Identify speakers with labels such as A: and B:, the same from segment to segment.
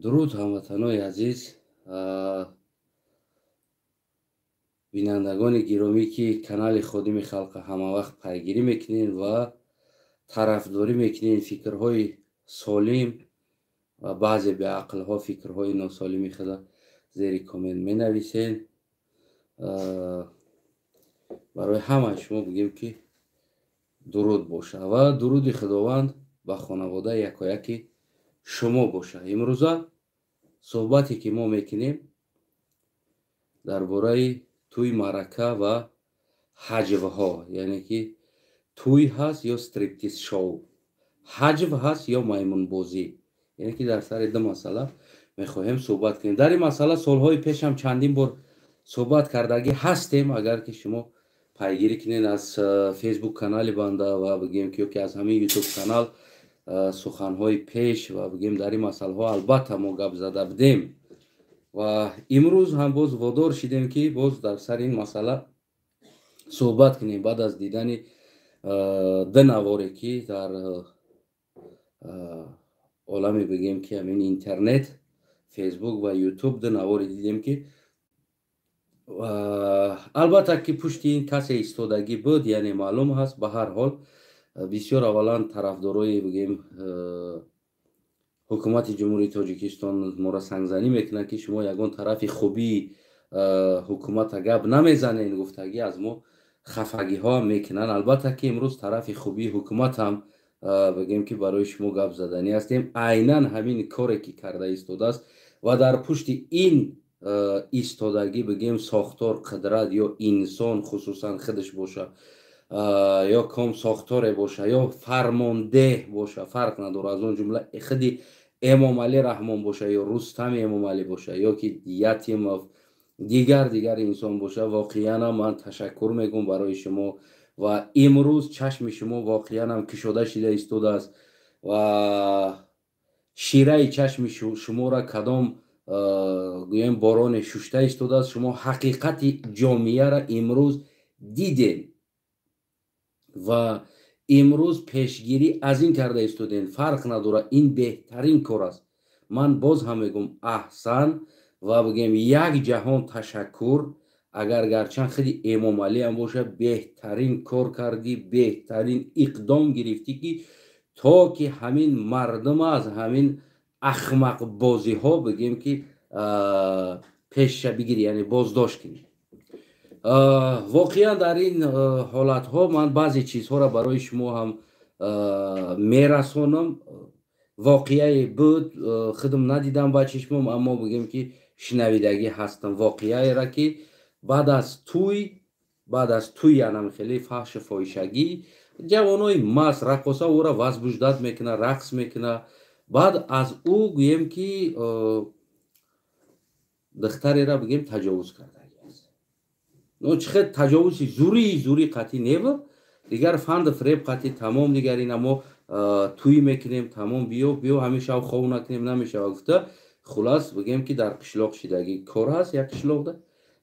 A: Дуруд, ҳамватанои азиз, бинандагони гиромӣ, ки канали Ходими халқа ҳамавақт пайгирӣ мекунед ва тарафдорӣ мекунед фикрҳои солим ва баъзе беақлҳо фикрҳои носолими худа зери коммент менависед. Барои ҳамаи шумо бигем, ки дуруд боша ва дуруди Худованд ба хонаводаи якояки шумо боша. Имрӯза суҳбате, ки мо мекунем, дар бораи тӯй, маърака ва ҳаҷвҳо, яъне ки тӯй ҳаст ё стриптиз шоу, ҳаҷв ҳаст ё маймунбозӣ, яъне ки дар сари ду масъала мехоҳем суҳбат кунем. Дар ин масъала солҳои пешам чандин бор суҳбат кардагӣ ҳастем. Агар ки шумо пайгирӣ кунед аз Фейсбук канали банда ва бигем ки ёки аз ҳамин Ютуб канал суханҳои пеш ва бигем, дар ин масъалаҳо албатта мо гап зада будем ва имрӯз ҳам боз водор шидем, ки боз дар сари ин масъала суҳбат кунем, баъд аз дидани ду наворе, ки дар оламе, бигем ки ҳамин интернет, Фейсбук ва Ютуб ду наворе дидем, ки албатта ки пушти ин касе истодагӣ буд, яъне маълум ҳаст. Ба ҳар ҳол, бисёр аввалан тарафдорои, бигем, ҳукумати Ҷумҳурии Тоҷикистон моро сангзанӣ мекунанд, ки шумо ягон тарафи хубии ҳукумата гап намезанед, гуфтагӣ аз мо хафагиҳо мекунанд. Албатта ки имрӯз тарафи хубии ҳукумат ҳам, бигем ки, барои шумо гап заданӣ ҳастем. Айнан ҳамин коре, ки карда истодааст ва дар пушти ин истодагӣ, бигем, сохтор, қудрат ё инсон хусусан худаш боша ё ком сохторе боша ё фармондеҳ боша, фарқ надорад, аз он ҷумла худи Эмомалӣ Раҳмон боша ё Рустами Эмомалӣ боша ё ки Ятимов, дигар дигар инсон боша, воқеанам ман ташаккур мегӯм барои шумо. Ва имрӯз чашми шумо воқеанам кушода шида истодааст ва шираи чашми шуморо кадом, гӯем, бороне шушта истодааст. Шумо ҳақиқати ҷомеаро имрӯз дидем ва имрӯз пешгирӣ аз ин карда истодем. Фарқ надорад, ин беҳтарин кор аст. Ман боз ҳам мегӯм, аҳсан ва, бигем, як ҷаҳон ташаккур. Агар гарчанд худи Эмомалиам бошад, беҳтарин кор кардӣ, беҳтарин иқдом гирифтӣ, ки то ки ҳамин мардума аз ҳамин ахмақбозиҳо, бигем ки, пеша бигирӣ, яъне боздошт кунӣ. Воқеан дар ин ҳолатҳо ман баъзе чизҳоро барои шумо ҳам мерасонам. Воқеае буд, худам надидам ба чишмом, аммо, бигем ки, шинавидагӣ ҳастам воқеаеро, ки баъд аз тӯй янам хеле фаҳшу фоҳишагӣ, ҷавонои маст, раққоса ӯро возбуждать мекуна, рақс мекуна. Баъд аз ӯ, гӯем ки, духтареро, бигем, таҷовуз кардагӣ аст. Ну чӣ хел таҷовузи зурӣ зурӣ қатъӣ нева, дигар фанду фиреб қатъӣ, тамом, дигар ина мо тӯй мекунем, тамом, биё, биё, ҳамин шаб хов накунем, намешава, гуфта. Хулас, бигем ки, дар қишлоқ шидагӣ кор ҳаст, як қишлоқда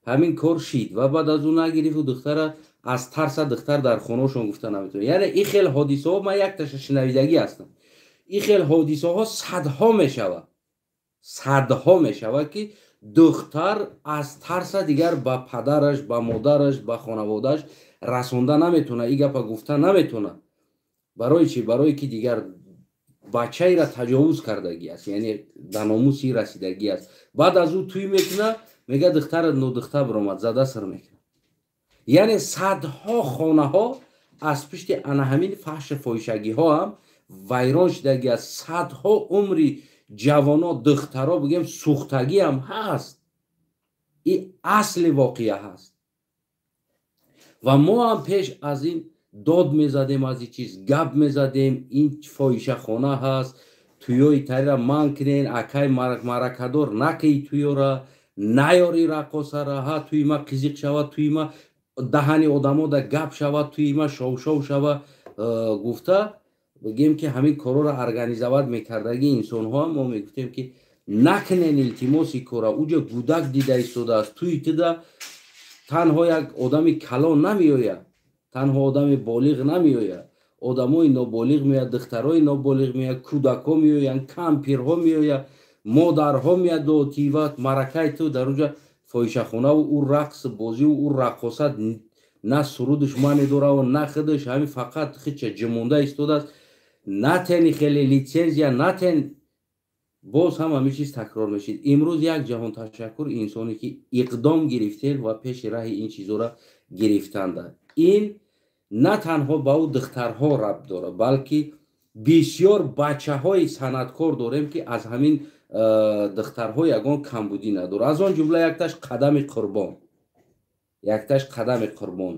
A: ҳамин кор шид ва баъд аз ӯ нагирифту духтара аз тарса духтар дар хонаошон гуфта наметавонад. Яъне ин хел ҳодисаҳо, ман якташа шинавидагӣ ҳастам, ин хел ҳодисаҳо садҳо мешавад, садҳо мешавад, ки духтар аз тарса дигар ба падараш, ба модараш, ба хонаводааш расонда наметавонад, ин гапа гуфта наметавонад. Барои чӣ? Барое ки дигар бачаеро таҷовуз кардагӣ аст, яъне ба номуси расидагӣ аст. Баъд аз ӯ тӯй мекунад, мега, духтара нодухта биромад, зада сир мекунад. Яъне садҳо хонаҳо аз пушти ана ҳамин фаҳшу фоҳишагиҳо ҳам вайрон шудагӣ аст. Садҳо умри ҷавоно, духтаро, бигем, сӯхтагӣ ҳам ҳаст. Ин асли воқеа ҳаст. Ва мо ҳам пеш аз ин дод мезадем, аз ин чиз гап мезадем: ин фоҳишахона ҳаст, тӯёи тарира манъ кунен, акай маъракадор накии, тӯёра наёри, раққосара, ҳа тӯи ма қизиқ шавад, тӯи ма даҳани одамода гап шавад, тӯи ма шовшов шава, гуфта, бигем ки, ҳамин корҳоро организовать мекардаги инсонҳоам мо мегуфтем, ки накунен, илтимоси кора, уҷа гудак дида истодааст. Тӯи туда танҳо як одами калон намеояд, танҳо одами болиғ намеояд, одамои ноболиғ меояд, духтарои ноболиғ меояд, кӯдакҳо меоянд, кампирҳо меояд. Модарҳо меяд тива маракаи ту дар унҷа фоҳишахонаву ӯ рақс бозиву ӯ раққоса, на сурудаш мане дораву на худаш, ҳамин фақат хича ҷимонда истодааст. Натени хеле литсензия натен, боз ҳам ҳамин чиз такрор мешид. Имрӯз як ҷаҳон ташаккур инсоне ки иқдом гирифтед ва пеши раҳи ин чизоро гирифтанда. Ин на танҳо ба ӯ духтарҳо рабт дорад, балки бисёр бачаҳои санъаткор дорем, ки аз ҳамин духтарҳо ягон камбудӣ надорад. Аз он ҷумла якташ Қадами Қурбон, якташ Қадами Қурбон.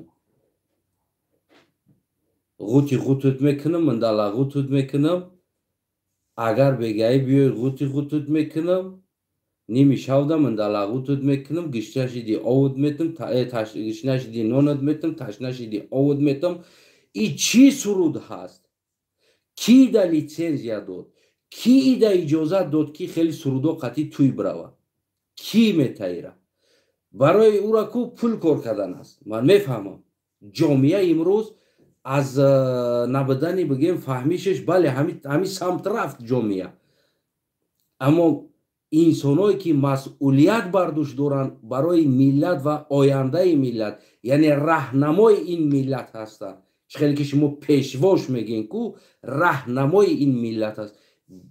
A: Ғути ғутут мекунам, мындала ғутут мекунам, агар бегаӣ биёй ғути ғутут мекунам, ними шавда мындала ғутут мекунам, гишна шиди овуд метам, гишна шиди нонат метам, ташна шиди овуд метам. И чӣ суруд ҳаст? Ки ида литсензия дод? Ки ида иҷозат дод, ки хеле сурудо қатъи туй бирава? Ки метаира? Барои ӯра ку пул кор кардан аст. Ман мефаҳмам, ҷомеа имрӯз аз набудани бигем фаҳмишаш, бале, ҳамин самт рафт ҷомеа. Аммо инсоное ки масъулият бар дӯш доранд барои миллат ва ояндаи миллат, яъне раҳнамои ин миллат ҳастанд, чӣ хеле ки шумо пешвош мегӯен ку раҳнамои ин миллат аст,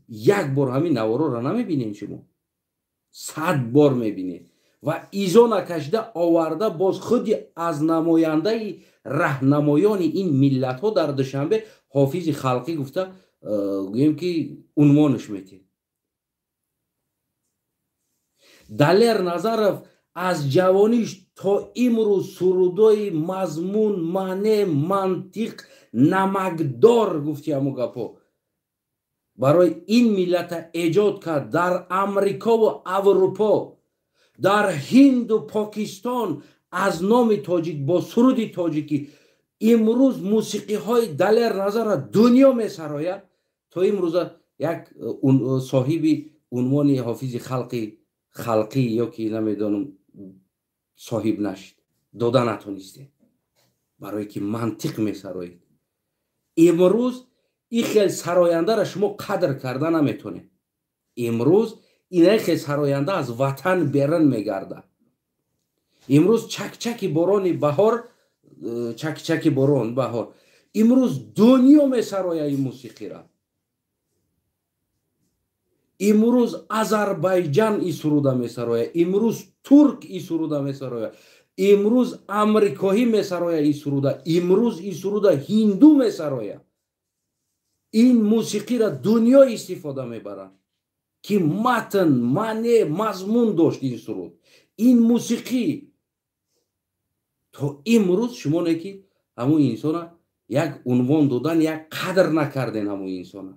A: як бор ҳамин навороро намебинем, шумо 100 бор мебинед ва изо накашида оварда боз худи аз намояндаи раҳнамоёни ин миллатҳо дар Душанбе ҳофизи халқӣ гуфта, гӯем ки унвонаш метиҳед. Далер Назаров аз ҷавониш то имрӯз сурудои мазмун, маъне, мантиқ, намакдор гуфти ҳамо гапҳо барои ин миллата эҷод кард. Дар Амрикову Аврупо, дар Ҳинду Покистон аз номи тоҷик бо суруди тоҷикӣ имрӯз мусиқиҳои Далер Назарро дунё месарояд. То имрӯза як соҳиби унвони ҳофизи халқӣ ё ки намедонам соҳиб нашид, дода натонистем, барое ки мантиқ месароед. Имрӯз ин хел сарояндаро шумо қадр карда наметонед. Имрӯз ин хел сароянда аз ватан берун мегардад. Имрӯз чакчаки борони баҳор, чакчаки борон баҳор, имрӯз дунё месарояд ин мусиқиро. Имрӯз Азарбайҷан ин суруда месарояд, имрӯз турк ин суруда месарояд, имрӯз амрикоҳӣ месарояд ин суруда, имрӯз ин суруда ҳинду месарояд. Ин мусиқиро дунё истифода мебарад, ки матн, маъне, мазмун дошт ин суруд, ин мусиқӣ. То имрӯз шумо не ки ҳамун инсона як унвон додан, як қадр накарден ҳамун инсона.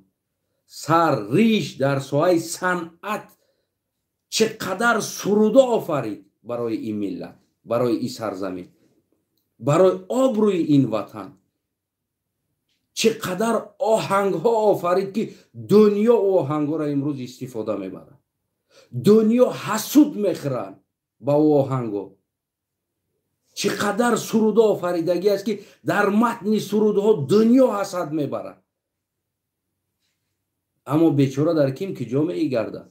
A: Сар риш дар соҳаи санъат чӣ қадар сурудо офарид барои ин миллат, барои ин сарзамин, барои обрӯи ин ватан. Чӣ қадар оҳангҳо офарид, ки дунё оҳангҳоро имрӯз истифода мебарад. Дунё ҳасуд мехӯранд ба оҳангҳо. Чӣ қадар сурудо офаридагӣ аст, ки дар матни сурудҳо дунё ҳасад мебарад. Аммо бечора дар ким ки ҷо мегардад?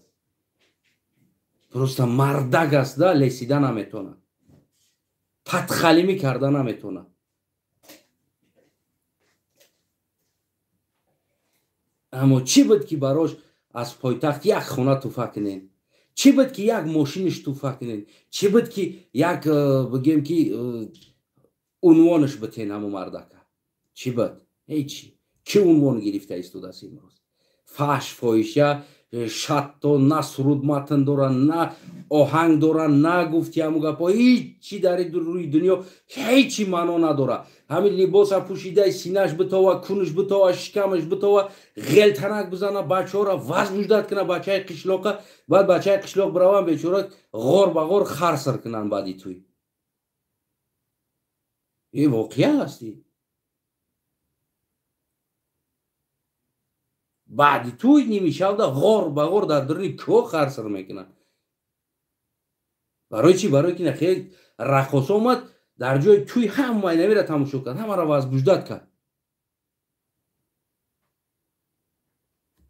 A: Просто мардак аст, да, лесида наметонад, патхалимӣ карда наметонад. Аммо чӣ буд, ки барош аз пойтахт як хона туфа кунем? Чӣ буд, ки як мошиниш туфа кунем? Чӣ буд, ки як бигем, ки унвонаш битен ҳамо мардака? Чӣ буд? Ҳечи. Чӣ унвон гирифта истодааст имрӯз? Фаҳш, фоҳиша, шатто, на суруд матн дора, на оҳанг дора, на гуфти ҳамо гапҳо, ҳичи дар рӯи дунё ҳечи маъно надора. Ҳамин либоса пӯшидаи синаш битова, кунаш битова, шикамаш битова, ғелтанак бизана, бачаҳоро вазбуждат куна, бачаи қишлоқа, баъд бачаи қишлоқ бираванд, бечора ғор ба ғор хар сир кунанд баъди туй. Ин воқеа аст. Баъди туй ними шавда ғор ба ғор дар даруни кӯҳ хар сир мекунанд. Барои чӣ? Барои ки нахел раққоса омад дар ҷои туй ҳамаи намира тамошо кард, ҳамаро вазбуждат кард.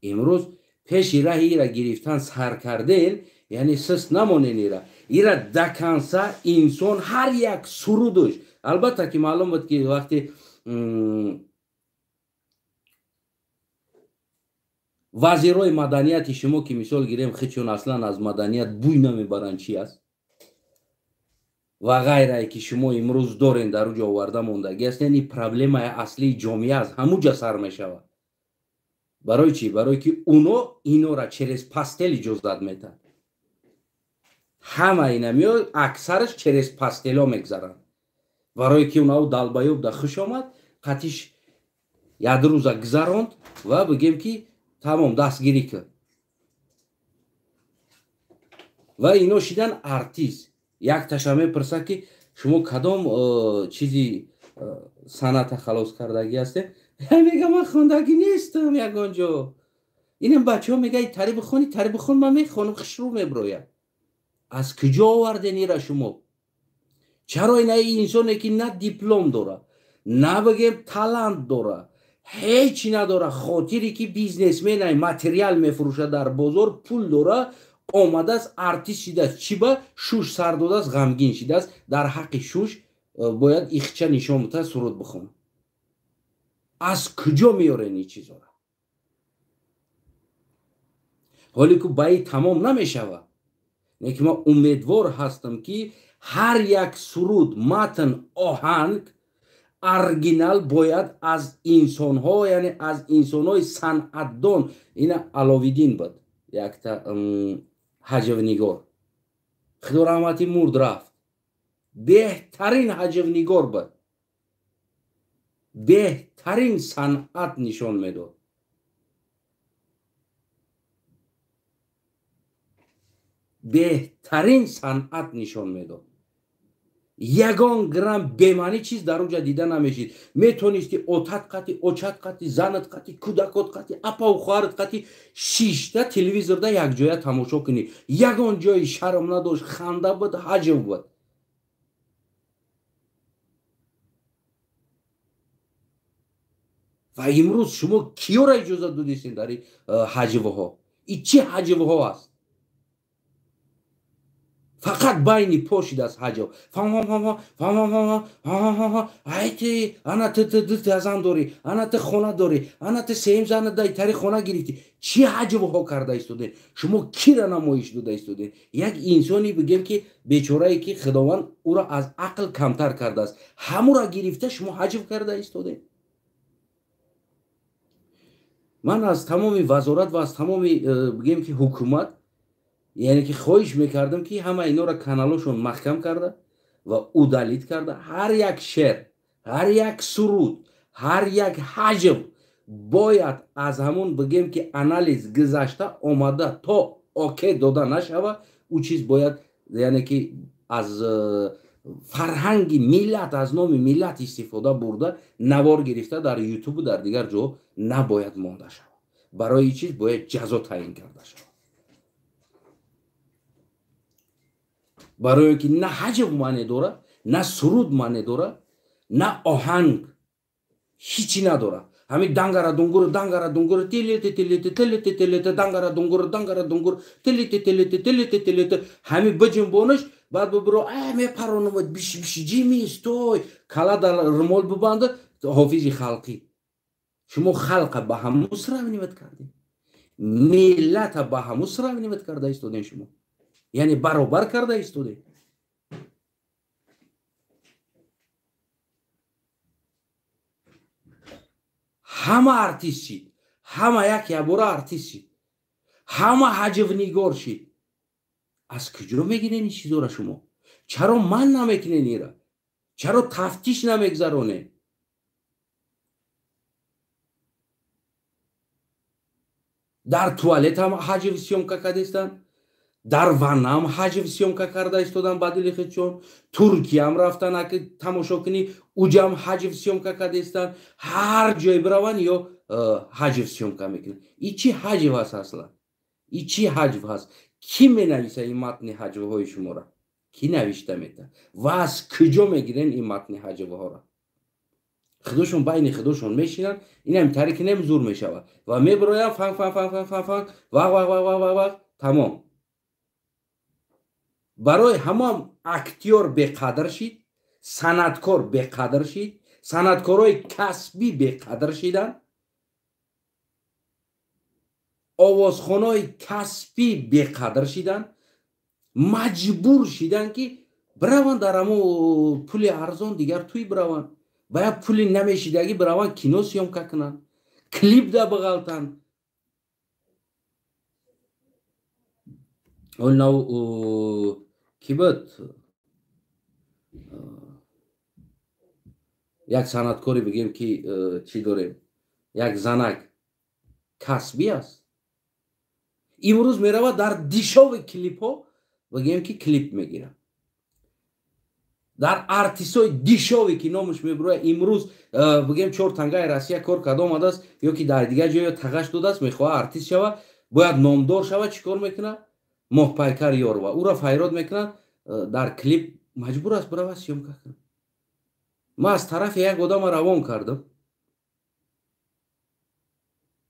A: Имрӯз Пеши раҳи ира гирифтан сар карден, яъне сис намонен ира. Ира до конца инсон ҳар як сурудуш. Албатта ки маълум буд ки вақте вазирои маданияти шумо ки мисол гирем хичон аслан аз маданият бӯй намебаранд чи аст ва ғайрае ки шумо имрӯз дорен дар уҷо оварда мондагӣ аст, яъне проблемаи аслии ҷомеа аз ҳамуҷа сар мешавад. Барои чӣ? Барое ки уно инора через постель иҷозат метаҳанд. Ҳама ина меояд, аксараш через постело мегзаранд. Барое ки унав далбаёб да хуш омад, қатиш як рӯза гузаронд ва бигем ки тамом дастгирӣ кард. Ва ино шидан артист. Як таша мепурсад ки шумо кадом чизи санъата халос кардагӣ ҳастед? Мега ман хондагӣ нестам ягон ҷо. Инам бачаҳо мега тари бихони, тари бихон, ман мехонам, хушрӯ меброяд. Аз куҷо оварден ира шумо? Чаро ина инсоне ки на диплом дора, на бигем талант дора, ҳеҷ надора, хотире ки бизнесменай материал мефурӯшад дар бозор, пул дора, омадааст артист шидааст. Чӣ ба шуш сар додааст, ғамгин шидааст, дар ҳаққи шуш бояд ихча нишон битад, суруд бихонад. Аз куҷо меорен ин чизора? Ҳоле ку ба ин тамом намешавад. Лекин ман умедвор ҳастам ки ҳар як суруд, матн, оҳанг оригинал бояд аз инсонҳо, яъне аз инсонҳои санъатдон. Ина Аловиддин буд, якта ҳаҷвнигор, худо раҳмати мурд рафт, беҳтарин ҳаҷвнигор буд, беҳтарин санъат нишон медод. Беҳтарин санъат нишон медод. Ягон грамм бемаънӣ чиз дар уҷа дида намешид. Метонисти отат қати, очат қати, занат қати, кӯдакот қати, апаву хоҳарат қати шишта телевизорда якҷоя тамошо кунӣ. Ягон ҷои шарм надошт, ханда буд, ҳаҷв буд. Ва имрӯз шумо киёра иҷозат додистед дар ин ҳаҷвҳо? Ин чӣ ҳаҷвҳо аст? Фақат байни пошидааст ҳаҷв. Айти ана ту дута зан дорӣ, ана ту хона дорӣ, ана ту сеюм зана дай тари хона гирифтӣ. Чӣ ҳаҷвҳо карда истодед? Шумо кира намоиш дода истодед? Як инсоне бигем ки бечорае ки Худованд ӯро аз ақл камтар кардааст, ҳамура гирифта шумо ҳаҷв карда истодед. Ман аз тамоми вазорат ва аз тамоми бигем ки ҳукумат, яъне ки хоҳиш мекардам ки ҳама инора каналошон маҳкам карда ва удалит карда, ҳар як шеър, ҳар як суруд, ҳар як ҳаҷв бояд аз ҳамон бигем ки анализ гузашта омада то оке дода нашава, ӯ чиз бояд яъне ки аз фарҳанги миллат, аз номи миллат истифода бурда, навор гирифта дар ютубу дар дигар ҷо набояд монда шавад. Барои чиз бояд ҷазо таъин карда шавад. Барои ки на ҳаҷв маъне дора, на суруд маъне дора, на оҳанг, ҳичи надора. Ҳамин дангара дунгур, дангара дунгур, тилите тилите тилите тилите, дангара дунгур, дангара дунгур, тилите тилите тилите тилите, ҳамин биҷунбонаш, баъд бибиро мепаронамад, биши биши ҷими стой, кала дар румол бибанда, ҳофизи халқӣ. Шумо халқа ба ҳаму сравнивать кардем, миллата ба ҳаму сравнивать карда истодем шумо. Яъне баробар карда истодем. Ҳама артист шид, ҳама як ябора артист шид, ҳама ҳаҷвнигор шид. Аз куҷо мегирен ин чизора шумо? Чаро ман намекунен ира? Чаро тафтиш намегзаронен? Дар туалет ҳам ҳаҷв съёмка кардестанд, дар ваннам ҳаҷв съёмка карда истодан ба дили худшон, Туркиям рафтан аки тамошо кунӣ, уҷам ҳаҷв съёмка кардестанд, ҳар ҷой бираванд ё ҳаҷв съёмка мекунанд. И чӣ ҳаҷв аст аслан? И чӣ ҳаҷв ҳаст? Кӣ менависа ин матни ҳаҷвҳои шуморо? Кӣ навишта метавад? Ва аз куҷо мегирен ин матни ҳаҷвҳоро? Худошон байни худошон мешинанд, инам тари кинем зур мешавад ва мебироянд, фанг фанг фанг фанг фанг фанг, вақ вақ вақ вақ вақ вақ, тамом. Барои ҳамон актёр беқадр шид, санъаткор беқадр шид, санъаткорои касбӣ беқадр шиданд, овозхонои касбӣ беқадр шиданд, маҷбур шиданд ки бираванд дар ҳамо пули арзон дигар тӯй бираванд, ба як пули намешидагӣ бираванд кино съёмка кунанд, клип да биғалтанд. Ҳол нав ки буд як санъаткоре бигем ки чӣ дорем, як занак касбӣ аст, имрӯз меравад дар дишови клипҳо бигем ки клип мегирад, дар артистҳои дишове ки номаш мебирояд имрӯз бигем чор тангаи Россия кор карда омадааст ё ки дар дигар ҷоё тағаш додааст, мехоҳад артист шавад, бояд номдор шавад, чӣ кор мекунад? Моҳпайкар Ёрова ӯро файрод мекунад, дар клип маҷбур аст биравад съёмка кунад. Ман аз тарафи як одама равон кардам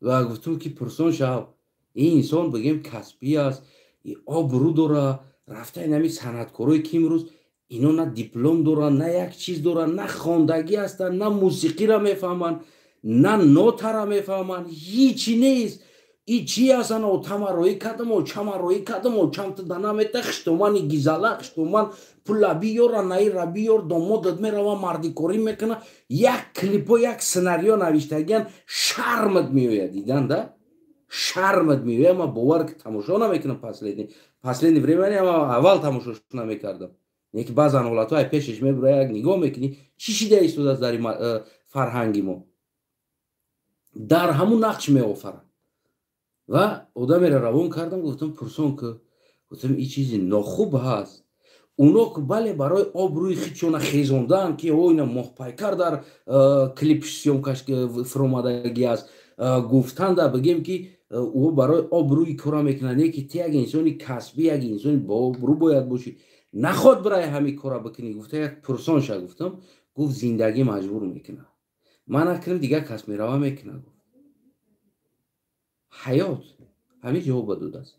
A: ва гуфтум ки пурсон шав, ин инсон бигем касбӣ аст, обрӯ дора, рафта инами санъаткорое ки имрӯз ино на диплом доранд, на як чиз доранд, на хондагӣ ҳастанд, на мусиқиро мефаҳманд, на нотара мефаҳманд, ҳичи нест. И чи ҳастанд? Отама роӣ кардам, очама роӣ кардам, очам ту данамета, хиштомани гизала, хиштоман пула биёра, наира биёр, домодат мерава, мардикорӣ мекуна. Як клипо, як сценарио навиштагиян, шармат меояд дидан да? Шармат меояд. Ман бовар ки тамошо намекунам последний времени, аввал тамошош намекардам. Яки баъзан ҳолатҳо ай пешаш мебура, як нигоҳ мекунӣ, чӣ шида истодааст дар фарҳанги мо, дар ҳамун нақш меофарад. Ва одамеро равон кардам, гуфтам пурсон ки, гуфтам ин чизи нохуб ҳаст. Уно ки бале барои обрӯи худшона хезондаанд ки о ина моҳпайкар дар клип съёмкаш фуромадагӣ аст, гуфтанда бигем ки ӯ барои обрӯи кора мекунад, не ки ту як инсони касбӣ, як инсони бообрӯ бояд бошӣ, наход бирай ҳамин кора бикунӣ. Гуфта як пурсон ша, гуфтам, гуфт зиндагӣ маҷбур мекунад, ман накунам дигар кас мерава мекунад. Гуфт ҳаёт ҳамин ҷавоба додааст.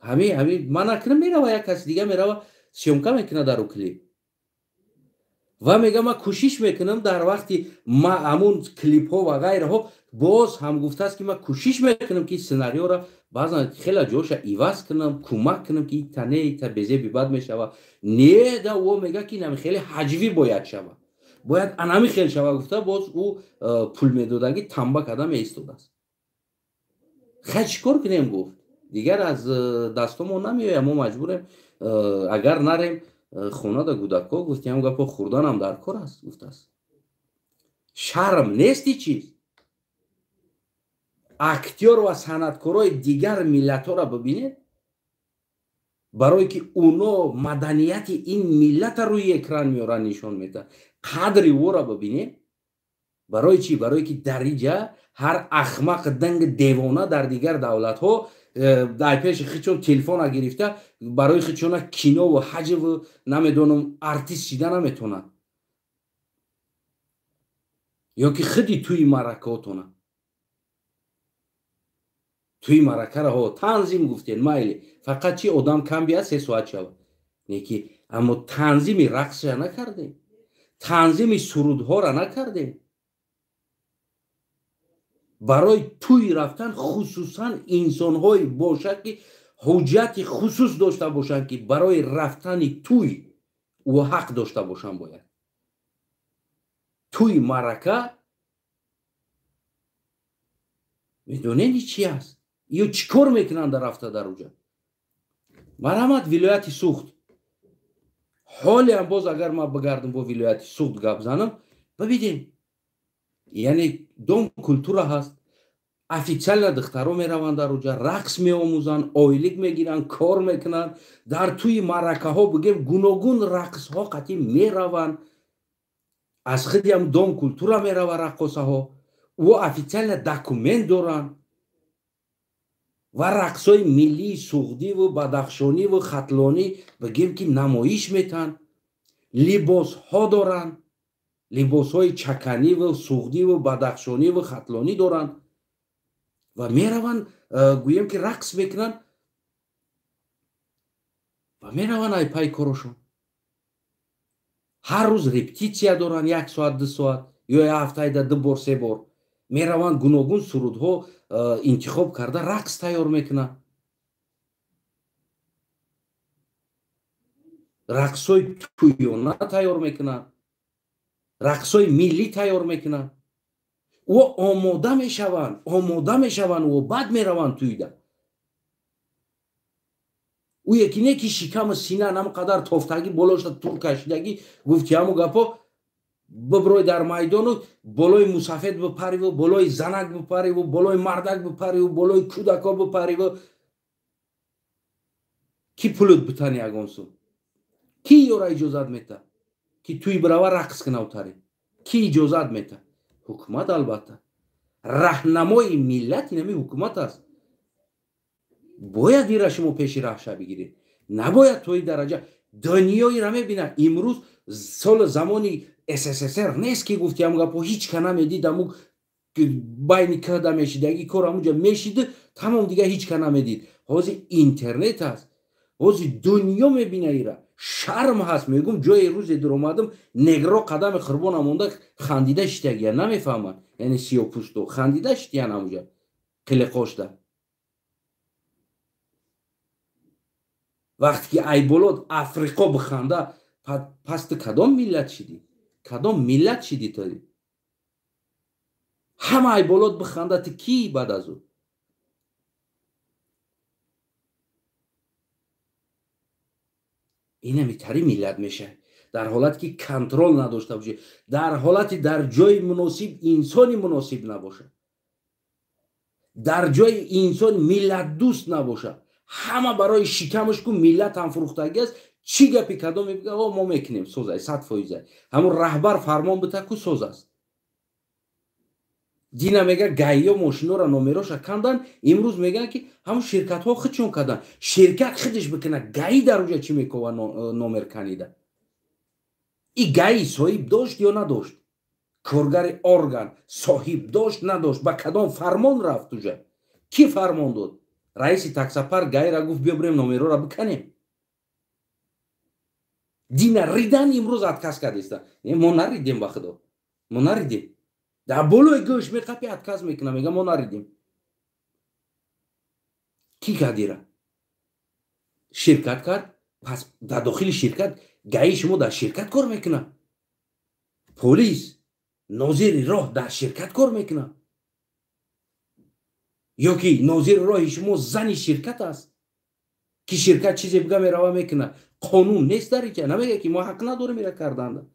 A: Ҳамин ман накунам мерава як каси дига мерава съёмка мекунад дар ӯ клип ва мега ман кӯшиш мекунам дар вақти ҳамун клипҳо ва ғайраҳо, боз ҳам гуфтааст ки ман кӯшиш мекунам ки сценариоро баъзан хеле ҷоша иваз кунам, кӯмак кунам ки ита не, ита безеби бад мешавад. Не да ӯ мега ки инами хеле ҳаҷвӣ бояд шавад, бояд анами хел шавад, гуфта боз ӯ пул медодагӣ тамба карда меистодааст. Хай чӣ кор кунем, гуфт, дигар аз дастомон намеояд, мо маҷбурем, агар нарем хона да гудакҳо, гуфти ҳам гапо хӯрданам дар кор аст, гуфтааст. Шарм нести чиз? Актёр ва санъаткорои дигар миллатҳоро бибинед, барое ки уно маданияти ин миллата рӯи экран меоранд, нишон медиҳанд, қадри ӯро бибинед. Барои чӣ? Барое ки дар инҷа ҳар ахмақ данг девона дар дигар давлатҳо дар пеши худшон телефона гирифта барои худшона кинову ҳаҷву намедонам артист шида наметонад, ё ки худи тӯи маъракаотона, тӯи маъракаро ҳо танзим гуфтен, майли, фақат чи одам кам бияд 3 соат шавад, не ки аммо танзими рақсра накардем, танзими сурудҳоро накардем. Барои тӯй рафтан хусусан инсонҳое бошад ки ҳуҷҷати хусус дошта бошанд, ки барои рафтани тӯй ӯ ҳақ дошта бошанд. Бояд тӯи маърака медонед чи аст? Ё чӣ кор мекунанд дар рафта дар уҷа? Марҳамат, вилояти Суғд. Ҳолеам боз агар ман бигардам бо вилояти Суғд гап занам, бибинем, яъне дом культура ҳаст, официально духтаро мераванд дар уҷа, рақс меомӯзанд, ойлик мегиранд, кор мекунанд, дар тӯи маъракаҳо бигем гуногун рақсҳо қатъи мераванд, аз худиам дом культура мерава раққосаҳо, ӯ официально документ доранд ва рақсҳои миллии суғдиву бадахшониву хатлонӣ бигем ки намоиш метаҳанд, либосҳо доранд. Либосҳои чаканиву суғдиву бадахшониву хатлонӣ доранд ва мераванд, гӯем ки рақс мекунанд ва мераванд ай пай корошон. Ҳар рӯз репетитсия доранд, 1 соат, 2 соат ё як ҳафтаида 2 бор, 3 бор. Мераванд гуногун сурудҳо интихоб карда рақс тайёр мекунанд. Рақсҳои тӯёна тайёр мекунанд, рақсҳои миллӣ тайёр мекунанд. Ӯ омода мешаванд, омода мешаванд, ӯ баъд мераванд тӯйда. Ӯ яки не ки шикаму сина нам қадар тофтагӣ болошта тур кашидагӣ гуфти ҳаму гапо биброй дар майдону болои мусафед бипариву, болои занак бипариву, болои мардак бипариву, болои кӯдако бипариву. Ки пулут битани ягон сум? Ки ёра иҷозат мета ки тӯй бирава рақс кунав тари? Ки иҷозат мета? Ҳукумат албатта. Раҳнамои миллат инами ҳукумат аст. Бояд ира шумо пеши раҳша бигиред. Набояд то ин дараҷа дунёира мебинад. Имрӯз соли замони СССР нест ки гуфти ҳамун гапо ҳеҷ ка намедид, ҳамун байни када мешидаги кор ҳамунҷа мешид, тамом дига ҳеҷ ка намедид. Ҳозир интернет аст, ҳозир дунё мебина ира. Шарм ҳаст, мегум ҷои рӯзе дуромадам, негро қадами қурбона монда хандида шитагия, намефаҳманд, яъне сиёпӯсто хандида шитиян ҳамунҷа қилиқошда. Вақте ки айболот Африқо биханда, пас ту кадом миллат шидӣ? Кадом миллат шидӣ ту? Ҳама айболот биханда, ту кӣ баъд аз ӯ? Инамитари миллат мешавад. Дар ҳолате ки контрол надошта бошӣ, дар ҳолати дар ҷои муносиб инсони муносиб набошад, дар ҷои инсон миллатдӯст набошад, ҳама барои шикамаш ку миллат ҳам фурӯхтагӣ аст. Чӣ гапи кадом мебига? О, мо мекунем, созай, 100%. Ҳамун раҳбар фармон бита ку соз аст. Дина мега гаиё мошинора номероша кандан, имрӯз мегӯянд ки ҳамун ширкатҳо худшон кардан. Ширкат худаш бикуна, гаи дар уҷа чӣ мекова номер канида? И гаи соҳиб дошт ё надошт? Коргари орган соҳиб дошт надошт? Ба кадом фармон рафт уҷа? Кӣ фармон дод? Раиси таксопарк гаира гуфт биё бирем номерора биканем. Дина ридан, имрӯз отказ кардистан. Мо наридем, ба худо, мо наридем. Дар болои гӯш меқапи отказ мекунам, мега мо наридем. Кӣ кардира? Ширкат кард. Пас дар дохили ширкат гаи шумо дар ширкат кор мекунад, полис нозири роҳ дар ширкат кор мекунад, ё ки нозири роҳи шумо зани ширкат аст ки ширкат чизе бига мерава мекунад. Қонун нест дар инҷа, намега ки мо ҳақ надорем ира карданда.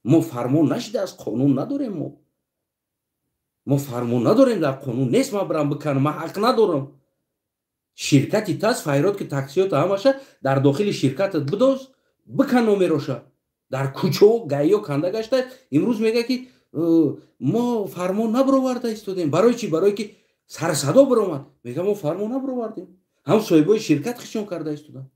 A: Мо фармон нашидааст, қонун надорем. Мо фармон надорем, дар қонун нест ман бирам биканам, ман ҳақ надорам. Ширкати тас файрод ки таксиёта ҳамаша дар дохили ширкатат бидоз, бикан номероша. Дар кӯчао гаиё канда гашта. Имрӯз мега ки мо фармон набароварда истодем. Барои чӣ? Барое ки сарсадо баромад. Мега мо фармон набаровардем. Ҳам соҳибои ширкат хишон карда истоданд.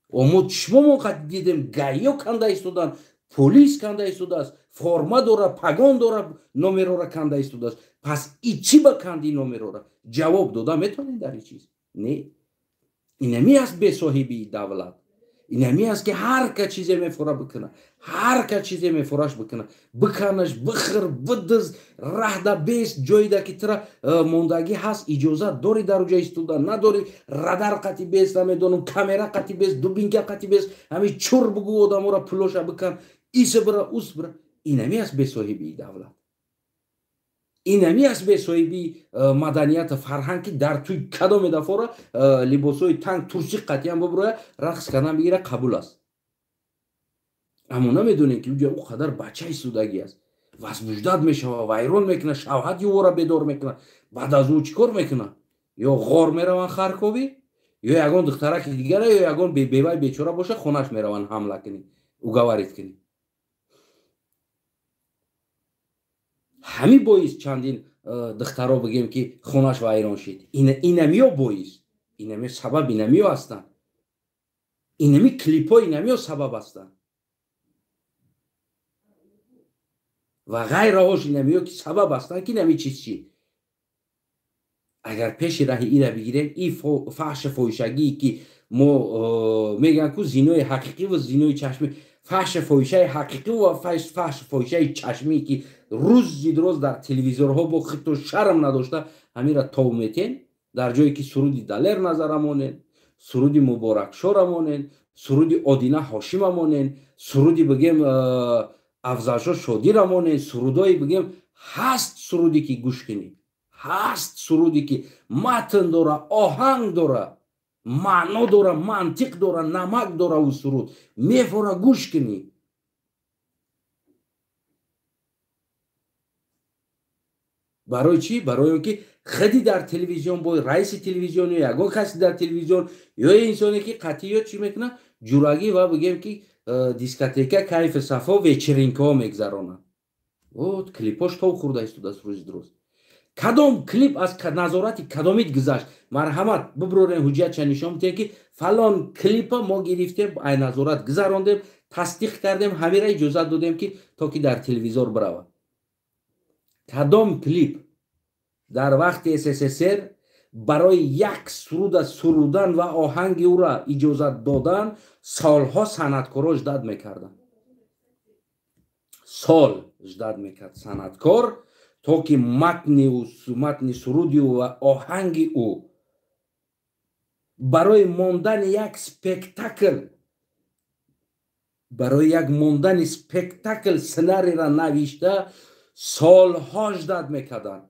A: Мо чишмомон қад дидем, гаиё канда истоданд, полис канда истодааст, форма дора, пагон дора, номерора канда истодааст. Пас и чӣ ба канди номерора? Ҷавоб дода метавонед дар ин чиз? Не. Инами аст бесоҳибии давлат. Инами аст ки ҳар ка чизе мефора бикуна, ҳар ка чизе мефораш бикуна, биканаш, бихӯр, бидиз, раҳда бес, ҷоида ки тира мондагӣ ҳаст, иҷозат дорӣ дар уҷа истода, надорӣ, радар қати бес, намедонам, камера қати бес, дубинка қати бес, ҳами чур бугӯ одамора пулоша бикан, иса бира, ус бира. Инами аст бесоҳибии давлат. Инами аст бесоҳибии маданияти фарҳанг ки дар тӯй кадоме дафора либосҳои танг турсиқ қатъиян бибироя, рақс кардан бигира, қабул аст. Аммо намедонем ки уҷа ӯ қадар бача истодагӣ аст, возбуждат мешава, вайрон мекунад, шавҳат ювора бедор мекунад. Баъд аз ӯ чӣ кор мекунад? Ё ғор мераванд Харковӣ, ё ягон духтараки дигара, ё ягон бевай бечора боша, хонаш мераванд ҳамла кунӣ, уговорит кунӣ. Ҳамин боис чандин духтаро бигем ки хонаш вайрон шид. Инамиё боис, инамиё сабаб, инамиё ҳастанд. Инами клипҳо инамиё сабаб ҳастанд. Ва ғайраҳош инамиё ки сабаб ҳастанд ки инами чиз чӣ. Агар пеши раҳи ира бигирем, и фаҳши фоҳишагие ки мо мегӯям ку зинои ҳақиқӣ ва зинои чашмӣ, фаҳши фоҳишаи ҳақиқӣ ва фаҳши фоҳишаи чашмӣ ки рӯзи рӯз дар телевизорҳо бо хито шарм надошта ҳамира тов метен, дар ҷое ки суруди Далер Назара монен, суруди Муборакшора монен, суруди Одина Ҳошима монен, суруди бигем Афзалшо Шодира монен, сурудҳои бигем ҳаст суруде ки гӯш кунӣ, ҳаст суруде ки матн дора, оҳанг дора, маъно дора, мантиқ дора, намак дора ӯ суруд мефора гӯш кунӣ. Барои чӣ? Барои он ки худи дар телевизион бо раиси телевизион ё ягон каси дар телевизион ё инсоне ки қатъӣ ё чӣ мекунад, ҷурагӣ ва бигем ки дискотека, кайфи сафо, вечеринкаҳо мегзаронад. Вот клипош тов хӯрда истодааст рӯзи дуруст. Кадом клип аз назорати кадомид гузашт? Марҳамат, биброрем ҳуҷҷатша нишон бидиҳем ки фалон клипа мо гирифтем, ай назорат гузарондем, тасдиқ кардем, ҳамира иҷозат додем ки то ки дар телевизор биравад. Кадом клип дар вақти СССР барои як суруда сурудан ва оҳанги ӯра иҷозат додан солҳо санъаткоро ждат мекарданд. Сол ждат мекард санъаткор то ки матни суруди ӯ ва оҳанги ӯ барои мондани як спектакл, барои як мондани спектакл сценарийра навишта солҳо ждат мекарданд.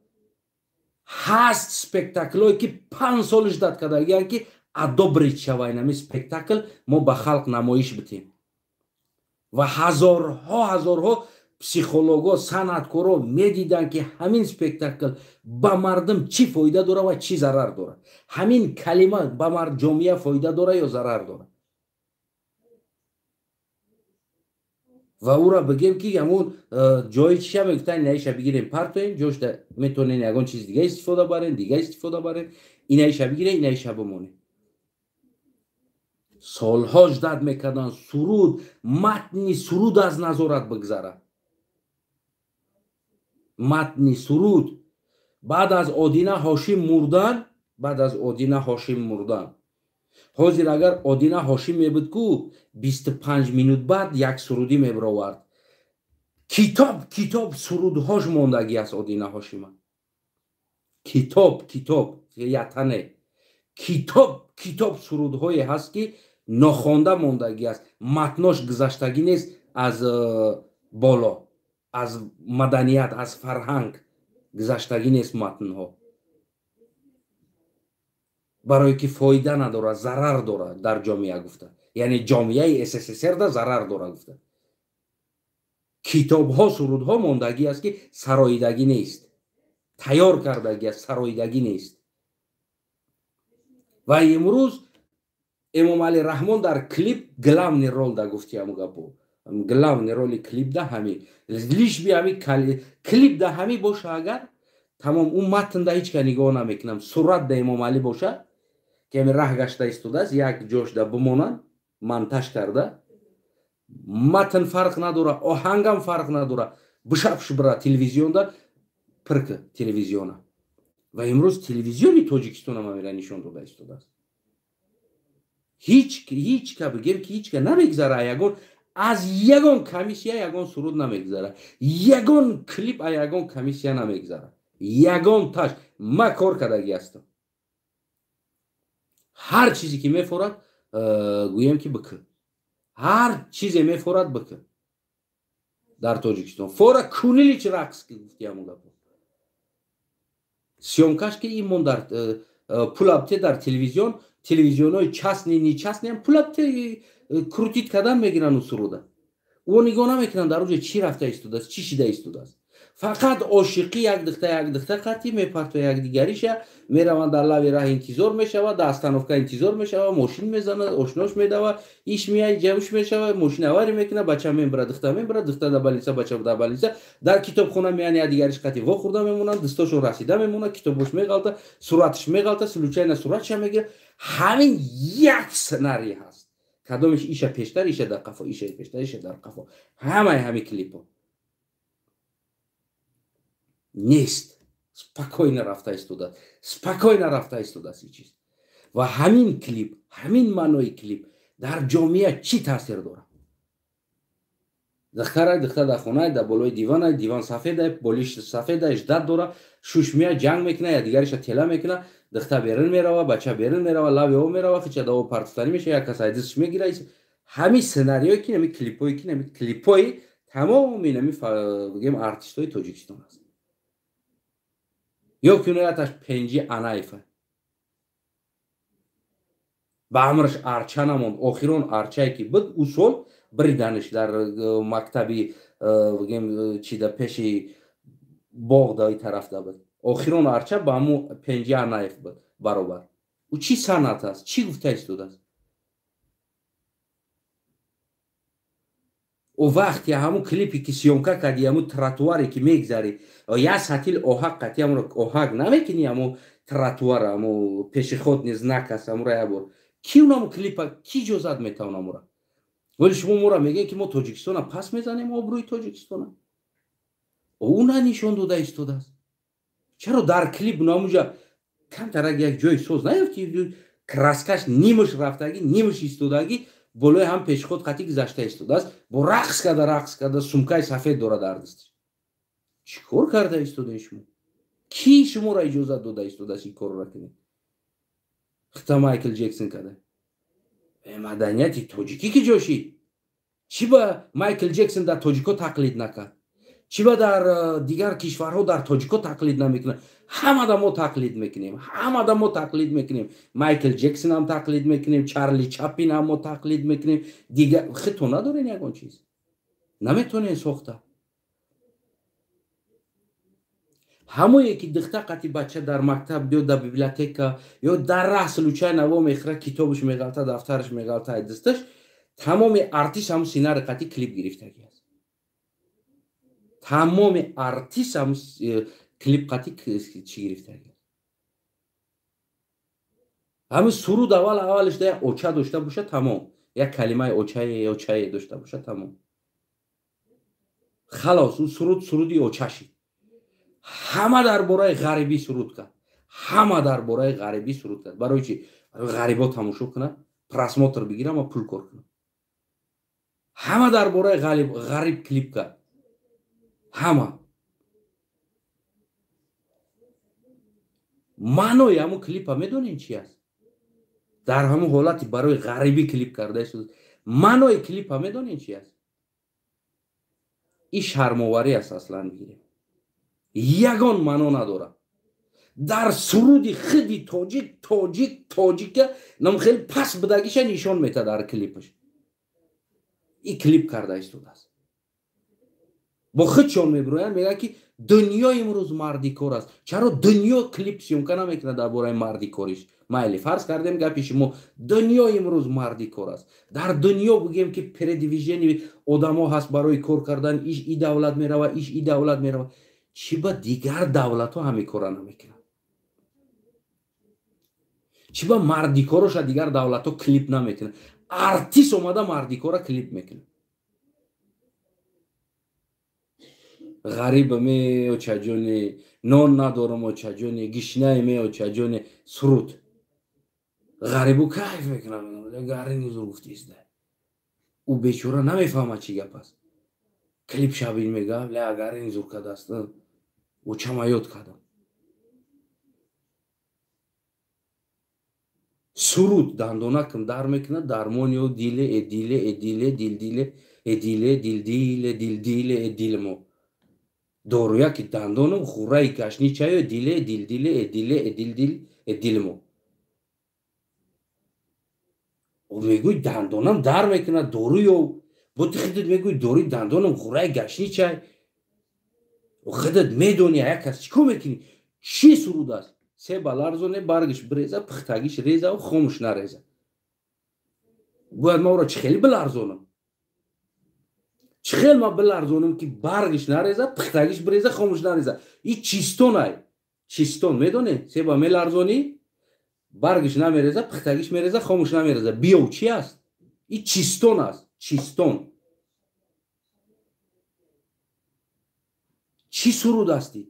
A: Ҳаст спектаклҳое ки 5 сол ждат кардагиянд ки одобрить шава инами спектакл мо ба халқ намоиш битем. Ва ҳазорҳо ҳазорҳо психолого, санъаткоро медиданд ки ҳамин спектакл ба мардум чӣ фоида дора ва чӣ зарар дора. Ҳамин калима ба ҷомеа фоида дора ё зарар дора. Ва ӯра бигем ки ҳамун ҷои чиша мегуфтанд, инаиша бигирем партоем, ҷошда метавонем ягон чиз дига истифода барем, дига истифода барем, инаиша бигирем, инаиша бимонем. Солҳо ждат мекарданд суруд, матни суруд аз назорат бигзарад. Матни суруд. Баъд аз Одина Ҳошим мурдан, баъд аз Одина Ҳошим мурдан. Ҳозир агар Одина Ҳошим мебуд ку 25 минут баъд як сурудӣ мебировард. Китоб, китоб сурудҳош мондагӣ аст Одина Ҳошима. Китоб, китоб, ятане. Китоб, китоб сурудҳое ҳаст ки нохонда мондагӣ аст. Матнош гузаштагӣ нест аз боло, аз маданият, аз фарҳанг гузаштагӣ нест матнҳо. Барое ки фоида надорад, зарар дорад дар ҷомеа гуфта. Яъне ҷомеаи СССР-да зарар дорад гуфта. Китобҳо, сурудҳо мондагӣ аст ки сароидагӣ нест. Тайёр кардагӣ аст, сароидагӣ нест. Ва имрӯз Эмомалӣ Раҳмон дар клип главный рол да гуфти ҳаму гапо. Главный роли клип да ҳами. Лиш би ҳами клип да ҳами боша агар, тамом ӯ матн да ҳеч ка нигоҳ намекунам. Сурат да Эмомалӣ боша, ки ҳами раҳ гашта истодааст, як ҷошда бимонанд, монтаж карда. Матн фарқ надора, оҳангам фарқ надора. Бишабш бира телевизионда, пирк телевизиона. Ва имрӯз телевизиони Тоҷикистонам ҳамира нишон дода истодааст. Ҳеч ка бигем ки ҳеч ка намегзара ягон аз ягон комиссия ягон суруд намегзара, ягон клип а ягон комиссия намегзара, ягон таш. Ма кор кардагӣ ҳастам. Ҳар чизе ки мефорад, гӯем ки бикун. Ҳар чизе мефорад бикун. Дар Тоҷикистон фора кунилич рақс гуфти ҳамун гапо. Съёмкаш ки имон дар пулабте дар телевизион, телевизионҳои частный, нечастный ҳам пулабте крутить кардан мегиранд суруда. Ӯ нигоҳ намекунанд дар оҷо чӣ рафта истодааст, чӣ шида истодааст. Фақат ошиқӣ як духта як духта қатӣ мепартояд якдигариша, мераванд дар лави раҳ интизор мешавад, дар остановка интизор мешавад, мошин мезанад, ошнош медавад, иш меяд, ҷавш мешавад, мошин аварӣ мекунад, бача мебарад, духта мебарад, духта дар больница, бача дар больница, дар китобхона меянд, якдигариш қатӣ вохӯрда мемонанд, дастошон расида мемонад, китобош меғалта, сураташ меғалта, случайно суратша мегирад. Ҳамин як сценарий ҳаст. Кадомиш иша пештар, иша дар қафо, иша пештар, иша дар қафо. Ҳамаи ҳамин клипҳо. Нест. Спокойно рафта истодааст, спокойно рафта истодааст ин чиз. Ва ҳамин клип, ҳамин маънои клип дар ҷомеа чӣ таъсир дорад? Духтара, духтар дар хона, дар болои дивана, диван сафеда, болиш сафеда, ждат дора, шуш мея, ҷанг мекуна, я дигариша тела мекуна, духтар берун мерава, бача берун мерава, лави об мерава, хича да об партофтанӣ меша, як кас айдисш мегира. Ҳамин сценариое ки ҳамин клипое ки ҳамин клипои тамоми ҳамин бигем артистои Тоҷикистон аст. Ё ки ояташ Пенҷи Анаева ба амраш арча намонд. Охирон арчае ки буд, ӯ сол бриданаш дар мактаби бигем чида пеши боғ даи тарафда буд. Охирон арча ба ҳамун Пенҷи Анаев буд баробар. Ӯ чӣ санъат аст? Чӣ гуфта истодааст? Ӯ вақте ҳамун клипе ки съёмка кардӣ, ҳамун тротуаре ки мегзарӣ, як сатил оҳак қатӣ ҳамонро оҳак намекунӣ, ҳамун тротуар, ҳамун пешеходный знак аст, ҳамонро як бор. Ки унаму клипа ки иҷозат метавона амура? Вале шумо моро мегӯед, ки мо Тоҷикистона пас мезанем, обрӯи Тоҷикистона. Ӯ на нишон дода истодааст. Чаро дар клип намуҷа камтарак як ҷои соз наёфт, ки краскаш нимаш рафтагӣ, нимаш истодагӣ, болои ҳам пешход қатӣ гузашта истодааст, бо рақс карда, рақс карда, сумкаи сафед дорад дар дасташ. Чӣ кор карда истодаи шумо? Ки шуморо иҷозат дода истодааст ин корро кунед? Хита Майкл Ҷексон карда. Маданияти тоҷикӣ ки ҷо шид? Чӣ ба Майкл Ҷексон дар тоҷико тақлид накард? Чӣ ба дар дигар кишварҳо дар тоҷико тақлид намекунад? Ҳамада мо тақлид мекунем, ҳамада мо тақлид мекунем. Майкл Ҷексон ҳам тақлид мекунем, Чарли Чаплин ҳам мо тақлид мекунем. Дигар хито надорен ягон чиз, наметонен сохта. Ҳамое ки духта қати бача дар мактаб ё дар библиотека ё дар раҳ случайно во мехӯра, китобаш меғалта, дафтараш меғалта, ай дасташ, тамоми артист ҳамун сценарий қати клип гирифтагӣ аст. Тамоми артист ҳамун клип қати чӣ гирифтагӣ аст. Ҳамин суруд аввал аввалиш да як оча дошта боша, тамом. Як калимаи очае, очае дошта боша, тамом. Халос, ӯ суруд суруди оча шид. Ҳама дар бораи ғарибӣ суруд кард. Ҳама дар бораи ғарибӣ суруд кард. Барои чӣ? Барои ғарибо тамошо кунад, просмотр бигирам ва пул кор кунам. Ҳама дар бораи ғариб клип кард. Ҳама. Маънои ҳамун клипа медонем чи аст? Дар ҳамун ҳолати барои ғарибӣ клип карда истод. Маънои клипа медонем чи аст? Ин шармоварӣ аст аслан бигирем. Ягон маъно надорад. Дар суруди худи тоҷик, тоҷик, тоҷика нам хеле пас будагиша нишон метад дар клипаш. Ин клип карда истодааст. Бо худшон мебироянд, мегӯянд, ки дунё имрӯз мардикор аст. Чаро дунё клип съёмка намекунад дар бораи мардикориш? Майли, фарз кардем гапи шумо, дунё имрӯз мардикор аст. Дар дунё бигӯем, ки передвижение одамо ҳаст барои кор кардан, иш и давлат мерава, иш и давлат мерава. Чӣ ба дигар давлатҳо ҳамин корро намекунанд? Чӣ ба мардикороша дигар давлатҳо клип намекунанд? Артист омада мардикора клип мекунад. Ғариба ме очаҷоне, нон надорам очаҷоне, гишнае ме очаҷоне, суруд. Ғарибу кайф мекунад, гарини зур гуфтист. Ӯ бечора намефаҳмад чӣ гап аст. Клип шабин мега, ля гарини зур кардааст. Очама ёд кардам. Суруд дандонакам дар мекунад, дармон ё диле, эдиле, эдиле, дилдиле, эдиле, дилдиле, дилдиле, эдилмо. Доруя ки дандонам хураи гашничаё диле, дилдиле, эдиле, эдилдил, эдилмо. Ӯ мегӯй дандонам дар мекунад, доруё. Бо ти худат мегӯй доруи дандонам хураи гашничай. Худат медонӣ як кас чӣ кор мекунӣ? Чӣ суруд аст? Се баларзоне, баргиш биреза, пухтагиш реза ва хомӯш нареза. Бояд ман ӯро чӣ хеле биларзонам? Чӣ хел ман биларзонам, ки баргиш нареза, пухтагиш биреза, хомӯш нареза? И чистон ай. Чистон медонӣ? Себа меларзонӣ, баргиш намереза, пухтагиш мереза, хомӯш намереза. Биёв чӣ аст? И чистон аст, чистон. Чӣ суруд астӣ?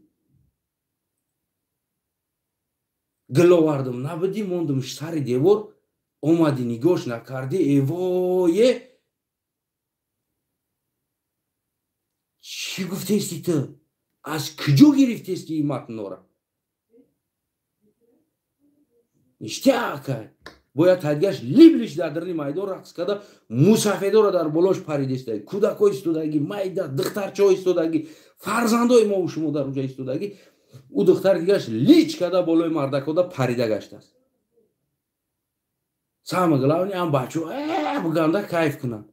A: Гил овардам, набудӣ, мондамш сари девор, омадӣ, нигоҳш накардӣ, эвое, чӣ гуфтести ту? Аз куҷо гирифтести ин матнора? Ништяк, бояд тадгаш либлиш дар дарни майдон рақс карда, мусафедора дар болош паридеста, кӯдакҳо истодаги, майда духтарчаҳо истодаги, фарзандои мову шумо дар онҷа истодаги, ӯ духтари дигаш лич карда болои мардакода парида гаштааст. Самое главное, ам бачо биганда кайф кунанд.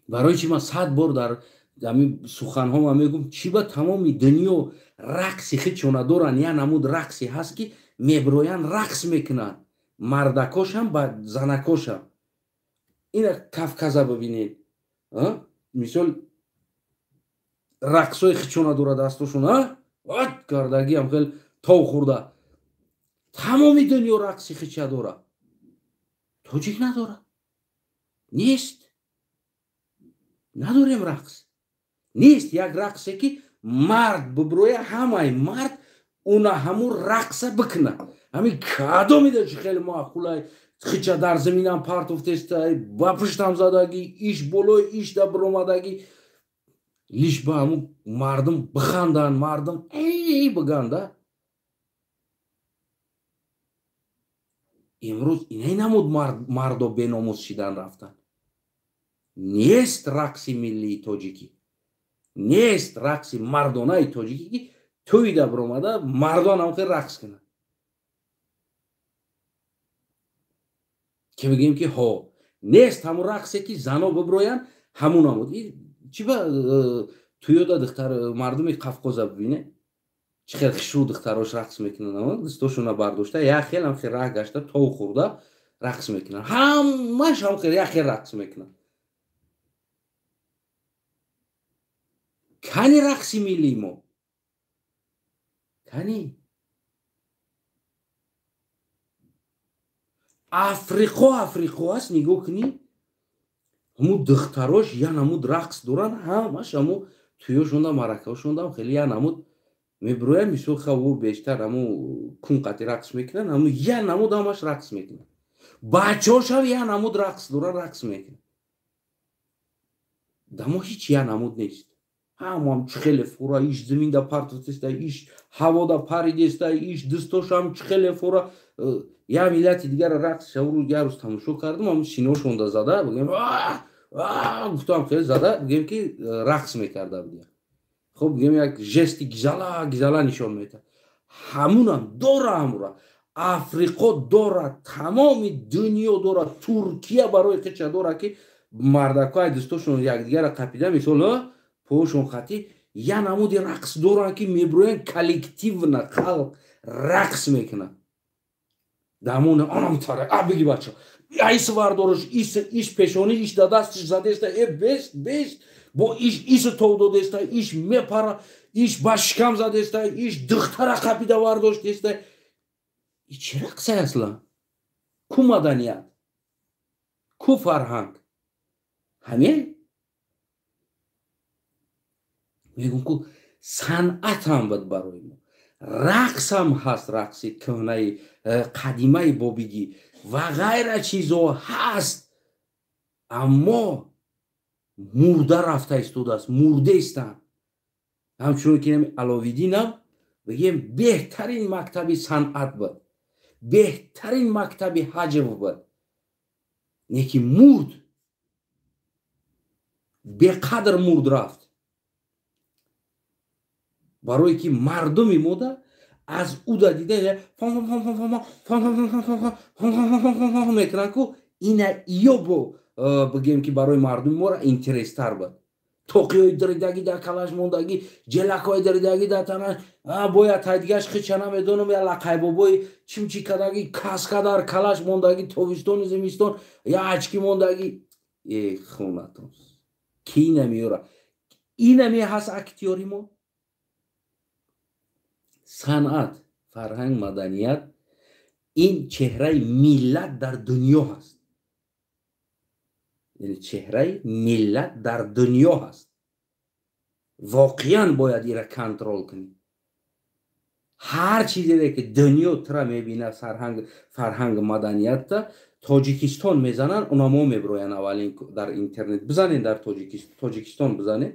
A: Барои чи ман 100 бор дар ҳамин суханҳо ман мегӯм, чи ба тамоми дунё рақси худшона доранд, я намуд рақсе ҳаст, ки меброянд, рақс мекунанд, мардакошам ба занакошам. Ина Кавказа бибинед, мисол, рақсҳои худшона дорад, дастошон ат кардагиам хел тов хӯрда. Тамоми дунё рақси худша дорад, тоҷик надорад, нест, надорем рақс, нест як рақсе, ки мард биброя, ҳамаи мард уна ҳамун рақса бикунад. Ҳамин кадомида чи хеле маъқулай, хича дар заминам партофтестай, ба пуштам задаги, иш болои иш да биромадаги, лиш ба ҳамун мардум биханданд, мардум эй биганда. Имрӯз инай намуд мардо беномус шидан рафтанд. Нест рақси миллии тоҷикӣ, нест рақси мардонаи тоҷикӣ, ки тӯйда биромада мардон ҳам хел рақс кунанд, ки бигӯем, ки ҳо, нест ҳамун рақсе, ки зано биброянд, ҳамун намуд. Чи ба тӯёда духтар мардуми Қафқоза бибине, чӣ хел хушрӯ духтарош рақс мекунанд, дастошона бардошта, як хел ҳам хел раҳ гашта, тов хӯрда рақс мекунанд, ҳамаш ҳам хел як хел рақс мекунанд. Кани рақси миллии мо? Кани? Африқо Африқо аст, нигоҳ кунӣ, ҳамун духтарош я намуд рақс доранд, ҳамаш ҳамун тӯёшонда, маъракаҳошонда хеле я намуд мебироянд. Мисол, хаву бештар ҳамун кун қати рақс мекунанд, ҳамун я намуд ҳамаш рақс мекунанд, бачаҳошам я намуд рақс доранд, рақс мекунанд. Дамо ҳеҷ я намуд нест, ҳамам чӣ хеле фура, иш заминда партофтеста, иш ҳавода паридеста, иш дастошам чӣ хеле фура. Я миллати дигара рақс шавру як рӯз тамошо кардам, ҳамун синошонда зада, бигем, гуфтам, хеле зада, бигем, ки рақс мекарда будия. Хоб, бигем, як жести гизала гизала нишон медиҳад. Ҳамунам дора, ҳамура Африқо дора, тамоми дунё дора, Туркия барои хеча дора, ки мардакҳои дӯстошон якдигара қапида, мисол, пошон хати я намуди рақс доранд, ки меброянд, коллективно халқ рақс мекунад. Дамоне анам тара, а биги, бача, ис вардориш, ис иш пешони, иш да дастиш задеста, э бест бест бо иш ис тов додеста, иш мепара, иш ба шикам задеста, иш духтара қапида вардоштеста. И чӣ рақсай аслан? Ку маданият, ку фарҳанг? Ҳамин мегӯм, ку санъатам буд барои мо, рақсам ҳаст, рақси кӯҳнаи қадимаи бобигӣ ва ғайра чизо ҳаст, аммо мурда рафта истодааст, мурдестанд. Ҳамчунон ки Аловиддинам, бигем, беҳтарин мактаби санъат буд, беҳтарин мактаби ҳаҷв буд, неки мурд, беқадр мурд рафт, барое ки мардуми мода аз уда дида мекунанд, ку ина ё бо бигем, ки барои мардуми мора интерестар буд. Тоқиҳои даридагӣ дар калаш мондагӣ, ҷелакҳои даридагӣ дар танаш, бояд тайдигаш хича намедонам, я лақайбобои чимчи кардагӣ, каска дар калаш мондагӣ, тобистону зимистон я очки мондагӣ. Э, хунатон ки ина меёра, инаме ҳаст актёри мо. Санъат, фарҳанг, маданият ин чеҳраи миллат дар дунё ҳаст, яъне чеҳраи миллат дар дунё ҳаст. Воқеан бояд ира контрол кунӣ. Ҳар чизе ки дунё тура мебинад, фарҳанг, маданиятта Тоҷикистон мезананд, унамо меброянд аввалин дар интернет. Бизанед дар Тоҷикистон бизанед,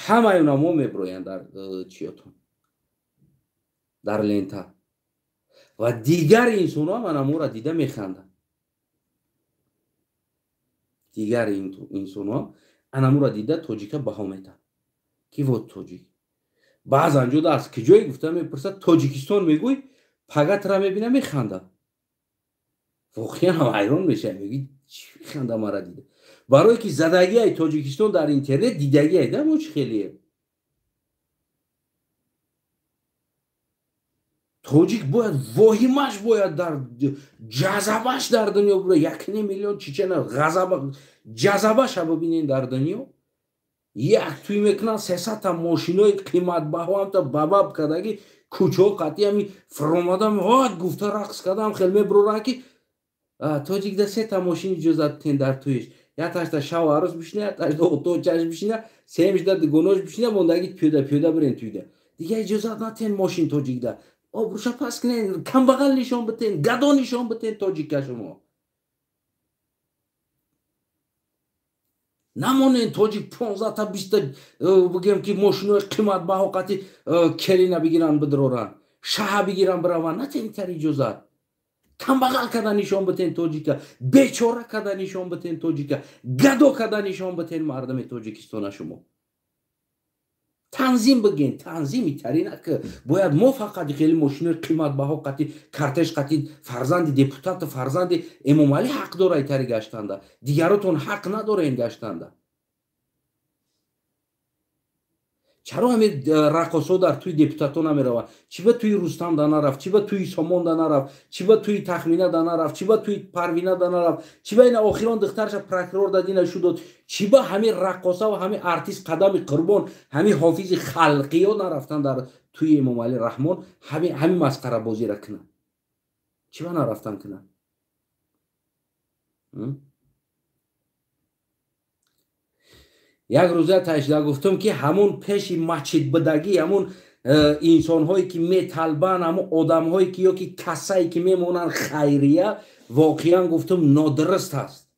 A: ҳамаи унамо меброянд дар чиётон, дар лента. Ва дигар инсонҳо ҳам анаморо дида механданд. Дигар инсонҳо анаморо дида тоҷика баҳо метаҳанд. Ки вот тоҷик. Баъзан ҷода аз куҷое гуфта мепурсад, Тоҷикистон мегӯй, пага тура мебина механдад. Воқеан ҳам ҳайрон мешавад, мегӯй чӣ механда мара дида. Барое ки задагиаи Тоҷикистон дар интернет дидагиай да мо чӣ хелие. Тоҷик бояд воҳимаш бояд дар ҷазабаш дар дунё бура, 1.5 миллион чечена ғазаба ҷазабаша бибинен дар дунё. Як туй мекунанд, 300 та мошинои қиматбаҳо ҳамта бабаб кардаги кӯчаҳо қатъи ҳами фуромадам ҳод гуфта рақс кардам хел мебуроранд ки тоҷик да 3 та мошин иҷозат тен дар туиш. Якташта шав арӯс бишина, якташта оточаш бишина, семишда дугонош бишина, мондаги пиёда пиёда бирен туйда. Дигар иҷозат натен мошин тоҷикда. Обрӯша пас кунен, камбағал нишон битен, гадо нишон битен тоҷика шумо. Намонен тоҷик 15 та 20 та бигем ки мошинои қиматбаҳо қатъи келина бигиранд бидироранд, шаҳа бигиранд бираванд, натен итар иҷозат. Камбағал карда нишон битен тоҷика, бечора карда нишон битен тоҷика, гадо карда нишон битен мардуми Тоҷикистона шумо. Танзим бигин, танзим итарина ки бояд мо фақат хеле мошинои қиматбаҳо қатъи кортеж қатъи фарзанди депутату фарзанди Эмомалӣ ҳақ дора итари гаштанда, дигаротон ҳақ надорен гаштанда. Чаро ҳами раққосҳо дар тӯи депутатҳо намераванд? Чӣ ба тӯи Рустам да нарафт? Чӣ ба тӯи Сомон да нарафт? Чӣ ба тӯи Тахмина да нарафт? Чӣ ба тӯи Парвина да нарафт? Чӣ ба ина охирон духтарша прокурор да дина шу дод? Чӣ ба ҳами раққоса ва ҳами артист Қадами Қурбон, ҳами ҳофизи халқиё нарафтан дар тӯи Эмомалӣ Раҳмон, ҳами масқарабозира кунанд? Чӣ ба нарафтан кунанд? Як рӯза ташда гуфтам ки ҳамон пеши масҷидбудагӣ, ҳамон инсонҳое ки металбанд, ҳамон одамҳое ки ё ки касае ки мемонанд хайрия, воқеан гуфтам нодуруст аст.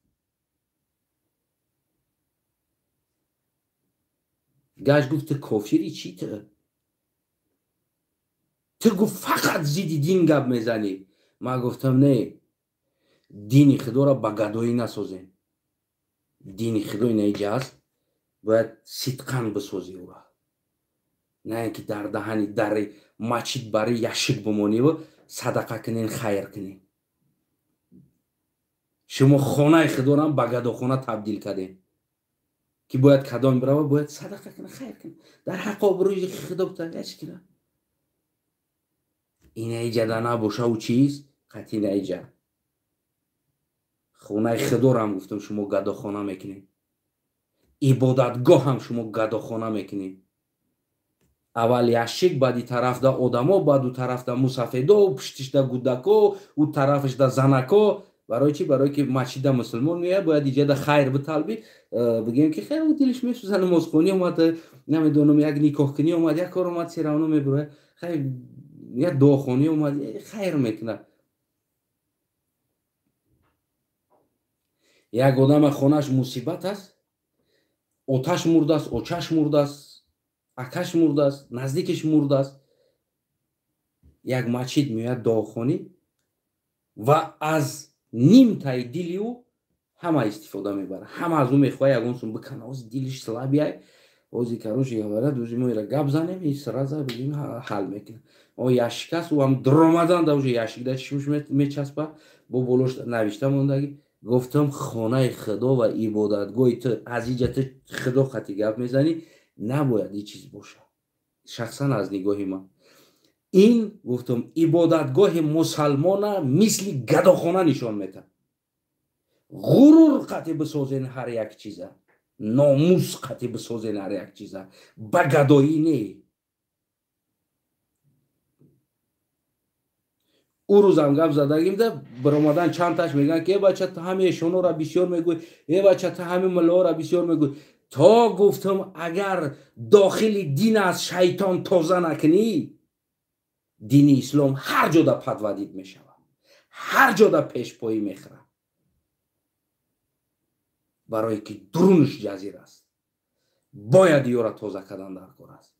A: Гашт гуфт ту кофири чӣ ту? Ту гуфт фақат зидди дин гап мезанӣ. Ман гуфтам не, дини худоро ба гадоӣ насозем. Дини худо инаиҷа аст, бояд сидқан бисозӣ ӯра, на ин ки дар даҳани дари масҷид бари яшик бимониву садақа кунен, хайр кунен. Шумо хонаи худорам ба гадохона табдил кардем ки бояд кадом бирава, бояд садақа кунад, хайр кунад, дар ҳақ обрӯи худо битаяч кунад. Инаиҷада набоша ӯ чиз қатъи инаиҷа хонаи худорам гуфтам шумо гадохона мекунед, ибодатгоҳ ҳам шумо гадохона мекунед. Аввал яшик, баъди тарафда одамо, баъду тарафда мусафедо, пуштишда гудако, ӯ тарафашда занако. Барои чӣ? Барое ки масҷида мусулмон меояд, бояд иҷада хайр биталби, бигем ки хайр, ӯ дилиш месӯза, намозхонӣ омад, намедонам, як никоҳкунӣ омад, як кор омад, серавно мебурояд, хайр, як дуохонӣ омад, хайр мекунад. Як одама хонаш мусибат аст, оташ мурдааст, очаш мурдааст, акаш мурдааст, наздикиш мурдааст, як масҷид меояд дуохонӣ ва аз нимтаи дили ӯ ҳама истифода мебарад, ҳама аз ӯ мехоҳад ягон сум бикана. Ози дилиш слабияй, ози короче говоря, ози мо ира гап занем, и сразу бигим ҳал мекунад. О яшик аст, ӯ ҳам дуромадан да уже яшик да чишмаш мечаспа, бо болош навишта мондагӣ. Гуфтам хонаи худо ва ибодатгоҳи ту, аз иҷа ту худо қати гап мезанӣ, набояд ин чиз бошад. Шахсан аз нигоҳи ман ин гуфтам ибодатгоҳи мусалмона мисли гадохона нишон метаҳад. Ғурур қати бисозен ҳар як чиза, номус қати бисозен ҳар як чиза, ба гадоӣ не. Ӯ рӯзам гап задагимда баромадан чандташ мегӯянд ки э бача, ту ҳами эшонора бисёр мегӯй, э бача, ту ҳами муллоора бисёр мегӯй. То гуфтам агар дохили дин аз шайтон тоза накунӣ, Дини ислом ҳар ҷода падвадид мешавад, ҳар ҷода пешпоӣ мехӯрад, барое ки дурунаш ҷазир аст. Бояд ёра тоза кардан дар кор аст.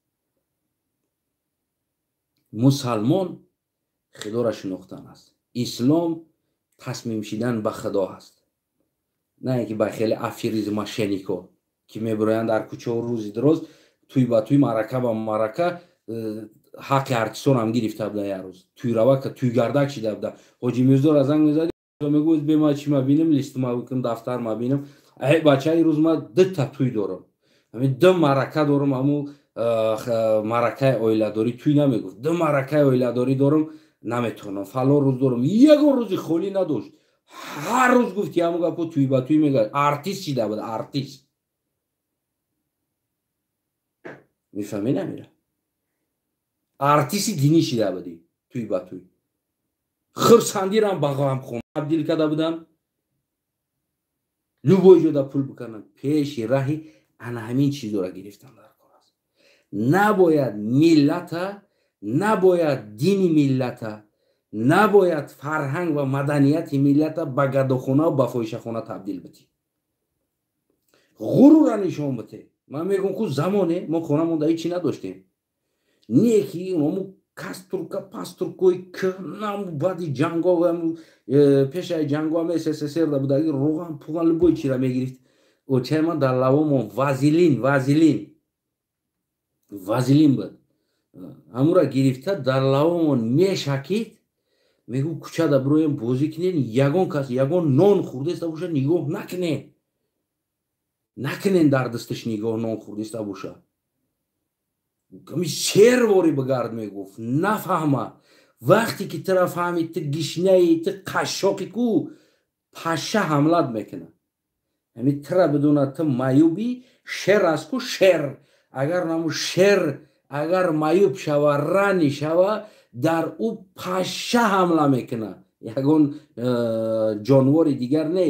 A: Мусалмон худоро шинохтан аст. Ислом тасмим шидан ба худо аст, на ин ки ба хеле аферизм мошеннико ки мебироянд дар кӯчао рӯзи дароз туй ба туй, маърака ба маърака. Ҳаққи артистонам гирифта буда, як рӯз туйравака туйгардак шида буда. Ҳоҷи Мирзора занг мезади, мегӯ: «Бе ма чи ма бинем, лист ма бикун, дафтар ма бинем. Э бача, ирӯз ма дута туй дорам, ҳамин ду маърака дорам». Ҳамун маъракаи оиладорӣ, туй намегуфт, ду маъракаи оиладорӣ дорам, наметавонам, фалон рӯз дорам. Ягон рӯзи холӣ надошт, ҳар рӯз гуфти ҳамун гапо туй ба туй мегӯяд. Артист шида буд, артист, мефаҳмӣ намира, артисти динӣ шида будӣ. Туй ба туй хурсандирам ба ғамхона табдил карда буданд, любой ҷода пул бикунанд. Пеши раҳи ана ҳамин чизоро гирифтан дар кор аст. Набояд миллата, набояд дини миллата, набояд фарҳанг ва маданияти миллата ба гадохонаву ба фоҳишахона табдил битӣ. Ғурура нишон бите. Ман мегӯм, ку замоне мо хонамонда ҳечи надоштем, не ки ому кастрюлька пастрюлькои кӯҳнам, баъди ҷанго, пешаи ҷанго ам СССР да будаги, роған пуған любой чира мегирифт. Очаи ман дар лавомон вазелин, вазелин, вазелин буд, ҳамура гирифта дар лавомон мешакид. Мегӯ: «Кӯчада бироем, бозӣ кунем, ягон кас ягон нон хӯрдеста боша, нигоҳ накунем, накунем дар дасташ нигоҳ, нон хӯрдеста боша, сервори бигард». Мегуфт: «Нафаҳма, вақте ки тура фаҳмид, ту гишнаи, ту қашшоқи ку, паша ҳамлат мекунад. Ҳами тура бидонад, ту маюбӣ, шер аст ку, шер, агар наму шер агар маюб шава, рани шава, дар ӯ паша ҳамла мекунад, ягон ҷонвори дигар не,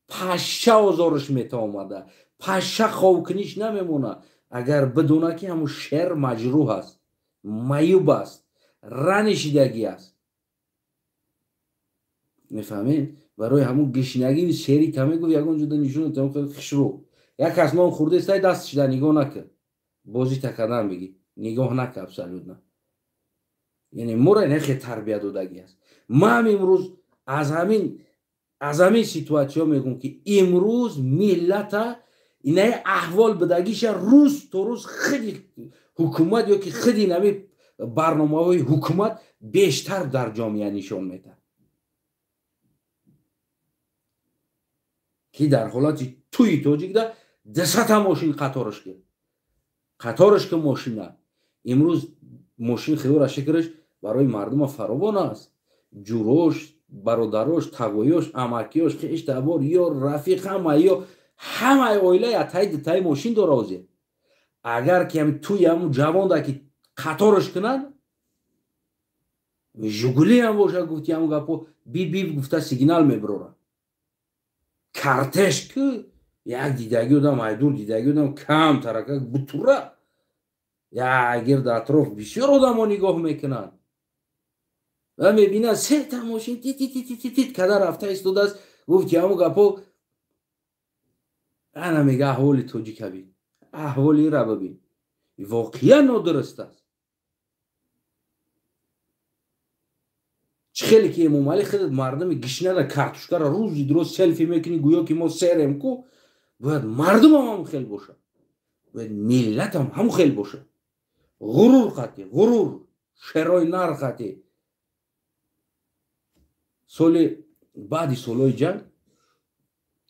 A: паша озориш метаомада, паша ховкуниш намемонад, агар бидона ки ҳамун шер маҷрӯҳ аст, маюб аст, рани шидагӣ аст». Мефаҳмед? Барои ҳамун гишнагию сери та мегуфт: «Ягон ҷода нишон хишрӯ, як кас нон хӯрдестай, дастшида нигоҳ накард, бозӣ такадан бигӣ, нигоҳ накард абсолютно». Яъне моро нехе тарбия додагӣ аст. Ман имрӯз аз ҳамин ситуатсиё мегӯм, ки имрӯз миллата инаи аҳвол бидагиша рӯз то рӯз худи ҳукумат ё ки худи нами барномаҳои ҳукумат бештар дар ҷомеа нишон медиҳад, ки дар ҳолати туи тоҷикда дусата мошин қатораш ки, қатораш ки мошина. Имрӯз мошин хиёра шикраш барои мардума фаровон аст. Ҷурош, бародарош, тағоёш, амакиёш, хештабор ё рафиқ, ҳама ё ҳамаи оила ятаи дутаи мошин дора. Ҳозир агар ки ҳами туи ҳамун ҷавонда ки қатораш кунад, Жигули ҳам боша, гуфти ҳамун гапо, бип бип гуфта сигнал мебирора. Кортеж ки як дидаги одам, айдур дидаги одам кам тарака бутура, як гирд атроф бисёр одамо нигоҳ мекунанд ва мебинад, сета мошин тит када рафта истодааст. Гуфти ҳамун гапо, ана мега: «Аҳволи тоҷика бин, аҳволи ира бибин». Воқеан нодуруст аст. Чӣ хеле ки Эмомалӣ худат мардуми гишнада картошкара рӯзи дуроз селфи мекунӣ, гӯё ки мо серем ку, бояд мардумам ҳамун хел бошад, бояд миллатам ҳамун хел бошад. Ғурур қатӣ, ғурур, шерои нар қатӣ. Соли баъди солҳои ҷанг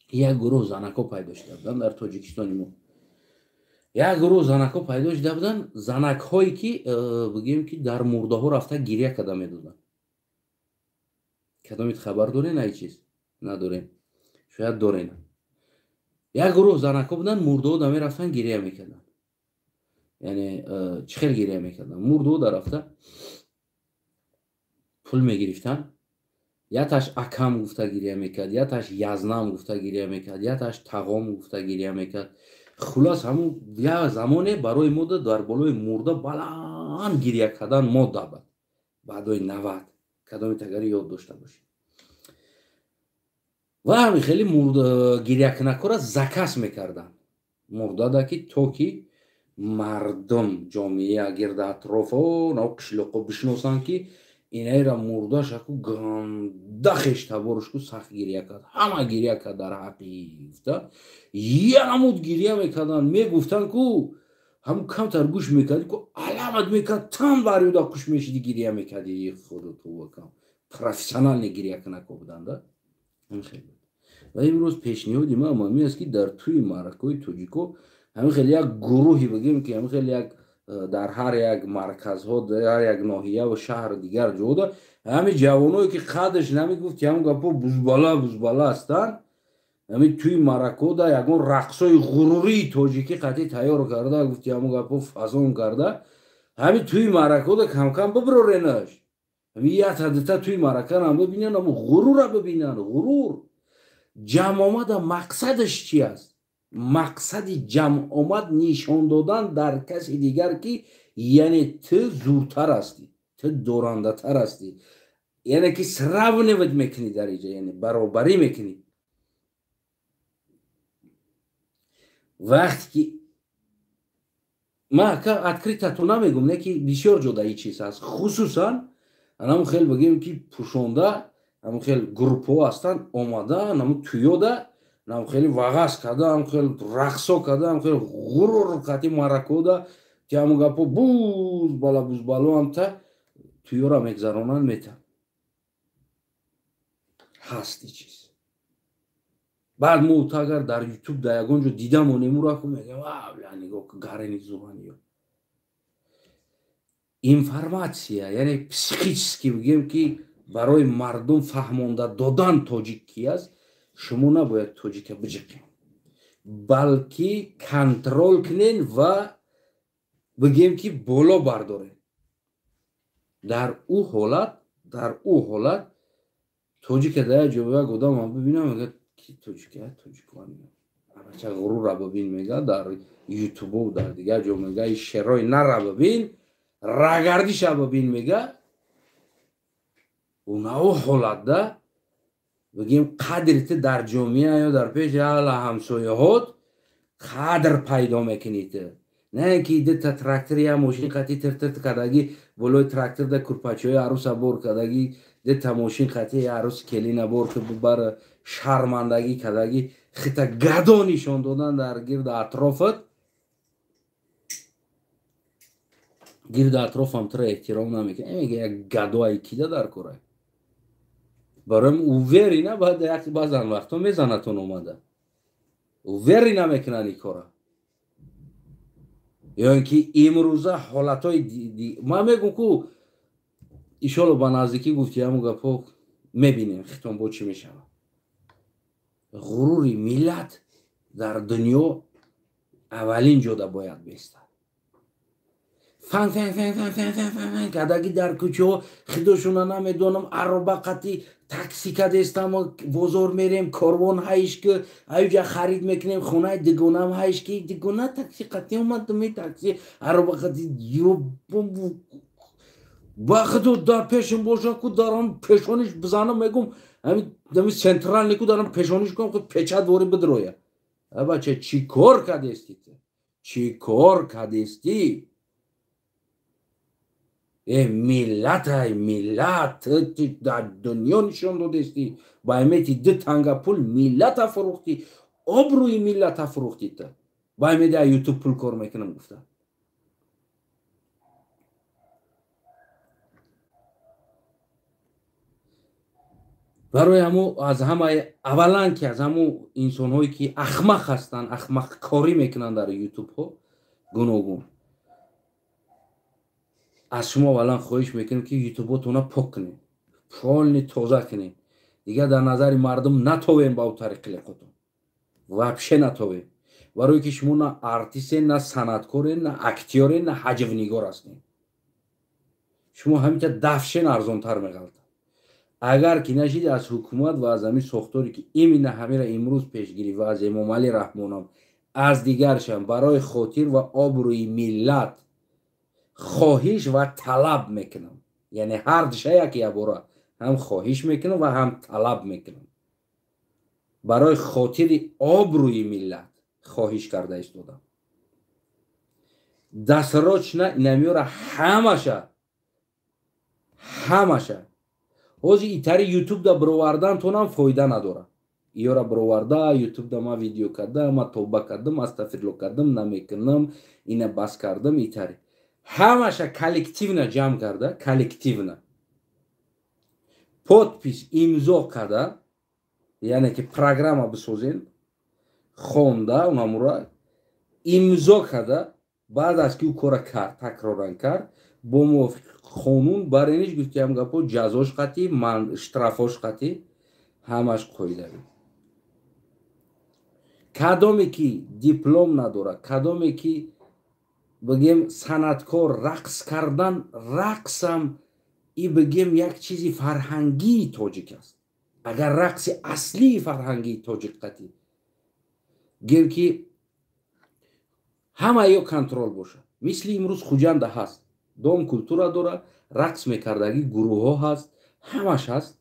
A: як гурӯҳ занако пайдо шуда буданд дар Тоҷикистони мо. Як гурӯҳ занако пайдо шуда буданд, занакҳое ки бигӯем, ки дар мурдаҳо рафта гиря карда медоданд. Кадомит хабар дорен ай чиз? Надорем, шояд дорен. Як гурӯҳ занако буданд, мурдаҳо да мерафтанд, гиря мекарданд. Яъне чӣ хел гиря мекарданд? Мурдаҳо да рафта пул мегирифтанд. Яташ акам гуфта гиря мекард, яташ язнам гуфта гиря мекард, яташ тағом гуфта гиря мекард. Хулас, ҳамун як замоне барои мода дар болои мурда баланд гиря кардан мода буд. Баъдои 90 кадоми тагари ёд дошта бошед. Ва ҳами хеле гирякунакҳоро заказ мекарданд. Мурдада ки то ки мардум ҷомеа гирда атрофо нав қишлоқо бишносанд ки инайра мурдашаку ганда хештаборушку сахт гиря кард. Ҳама гиря кард дар ҳаққи гуфта. Янамуд гиря мекарданд, мегуфтанд ку ҳам камтар гӯш мекардӣ ку аламат мекард, там барёда қуш мешиди гиря мекардӣ. Худо товба кам. Профессионалне гирякунако буданда. Ва имрӯз пешниҳоди ман ҳамин аст ки дар тӯи маъракаҳои тоҷико ҳамин хеле як гурӯҳе бигем ки ҳамин хеле як дар ҳар як марказҳо, дар ҳар як ноҳия ва шаҳр дигар ҷода ҳамин ҷавоное ки қадрш намегуфт ки ҳамин гапҳо бузбала бузбала ҳастанд, ҳамин тӯи маъракаҳода ягон рақсҳои ғурурии тоҷикӣ қатъӣ тайёр карда, гуфти ҳамин гапҳо фазон карда, ҳамин тӯи маъракаҳода камкам бибироренаш. Ҳамин якта дута тӯи маъракаро бибинанд, ҳамин ғурура бибинанд. Ғурур ҷамъомада мақсадаш чи аст? Мақсади ҷамъомад нишон додан дар каси дигар ки яъне ту зуртар ҳастӣ, ту дорандатар ҳастӣ, яъне ки сравнивать мекунӣ дар инҷа, яъне баробарӣ мекунӣ. Вақте ки ман ака открыто то намегум, не ки бисёр ҷо дар ин чиз ҳаст, хусусан анамун хел бигем ки пӯшонда ҳамун хел группҳо ҳастанд, омада ҳамун туёда нам хеле вағаз карда, ҳам хел рақсо карда, ҳам хел ғурур қати маъракода ки ҳамун гапҳо буз бала буз бало ҳамта туёра мегзаронанд, метан. Ҳаст ин чиз. Баъд мо та агар дар ютуб дар ягон ҷо дида монем ура ку мегӯем бля нигоҳ ку гарени зураниё. Информатсия, яъне психически бигем ки барои мардум фаҳмонда додан тоҷик ки аст, шумо набояд тоҷика биҷиқем, балки контрол кунен ва бигем ки боло бардорем. Дар ӯ ҳолат тоҷика дар як ҷо як одам бибинам, мегӯяд ки тоҷика, тоҷикон бача ғурура бибин, мегӯяд дар ютубу дар дигар ҷо мегӯяд ин шерои нара бибин, рагардиша бибин, мегӯяд. На ӯ ҳолатда бигем қадри ту дар ҷомеа ё дар пеши аҳла ҳамсояҳот қадр пайдо мекунӣ ту. На ин ки дута трактор я мошин қатӣ тир-тир кардагӣ, болои тракторда курпачаҳои арӯса бор кардагӣ, дута мошин қатӣ арӯс келина бор ки бибара шармандагӣ кардагӣ, хита гадо нишон додан дар гирди атрофат. Гирди атрофам туро эҳтиром намекунад. Мега як гадои кида дар кора. Барои уверена баъд як баъзан вақтҳо мезанатон омада. Уверена мекунанд ин кора. Ё ин ки имрӯза ҳолатҳои ман мегӯм ку иншоалло ба наздикӣ гуфти ҳамун гапҳо мебинем хитон бо чӣ мешавад. Ғурури миллат дар дунё аввалин ҷода бояд бестад. Фан фан фан фан фан фан фан фан кадаги дар кӯчаҳо хидошуна намедонам, ароба қати такси кадестам, бозор мерем, корвон ҳайш ки аюҷа харид мекунем, хонаи дугонам ҳайш ки дугона такси қати омадами такси ароба қати ба худо дар пешим боша ку дарам пешониш бизанам, мегум ҳами централни ку дарам пешониш кунам, ку печат вори бидроя. Бача чӣ кор кадести ту? Чӣ кор кадести? Миллатай, миллат дар дунё нишон додести, ба эмети ду танга пул миллата фурӯхтӣ, обрӯи миллата фурӯхтӣ ту. Ба эмети аз ютуб пул кор мекунам гуфта. Барои ҳамо аз ҳамаи аввалан ки аз ҳамо инсонҳое ки ахмақ ҳастанд, ахмақкорӣ мекунанд дар ютубҳо гуногун, аз шумо аввалан хоҳиш мекунем ки ютуботона пок кунед, полни тоза кунед, дигар дар назари мардум натовем ба ӯ тариқи лиқотон, вообще натовем. Барое ки шумо на артисте, на санъаткоре, на актёре, на ҳаҷвнигор ҳастед. Шумо ҳаминта дафшен арзонтар меғалтад. Агар ки нашид аз ҳукумат ва аз ҳамин сохторе ки именно ҳамира имрӯз пешгирӣ ва аз Эмомалӣ Раҳмонам, аз дигаршам барои хотир ва обрӯи миллат хоҳиш ва талаб мекунам. Яъне ҳар диша як ябора ҳам хоҳиш мекунам ва ҳам талаб мекунам. Барои хотири обрӯи миллат хоҳиш карда истодам. Дасрочна инамиёра ҳамаша ҳамаша ҳозир итари ютубда бировардантонам фоида надорад. Иёра бироварда ютубда ма видео кардам, ма тоба кардам, астафирло кардам, намекунам, ина бас кардам. Итари ҳамаша коллективно ҷамъ карда, коллективно подпись имзо карда, яъне ки программа бисозем, хонда унамура имзо карда, баъд аз ки ӯ кора кард, такроран кард, бо мувофиқи қонун барениш гуфтиам гапо, ҷазош қатӣ, штрафош қатӣ, ҳамаш қоидави. Кадоме ки диплом надорад, кадоме ки бигем санъаткор, рақс кардан, рақсам и бигем як чизи фарҳангии тоҷик аст. Агар рақси аслии фарҳангии тоҷик қатӣ гем ки ҳама ё контрол бошад. Мисли имрӯз Хуҷанда ҳаст, дом культура дора, рақс мекардагӣ гурӯҳҳо ҳаст, ҳамаш ҳаст.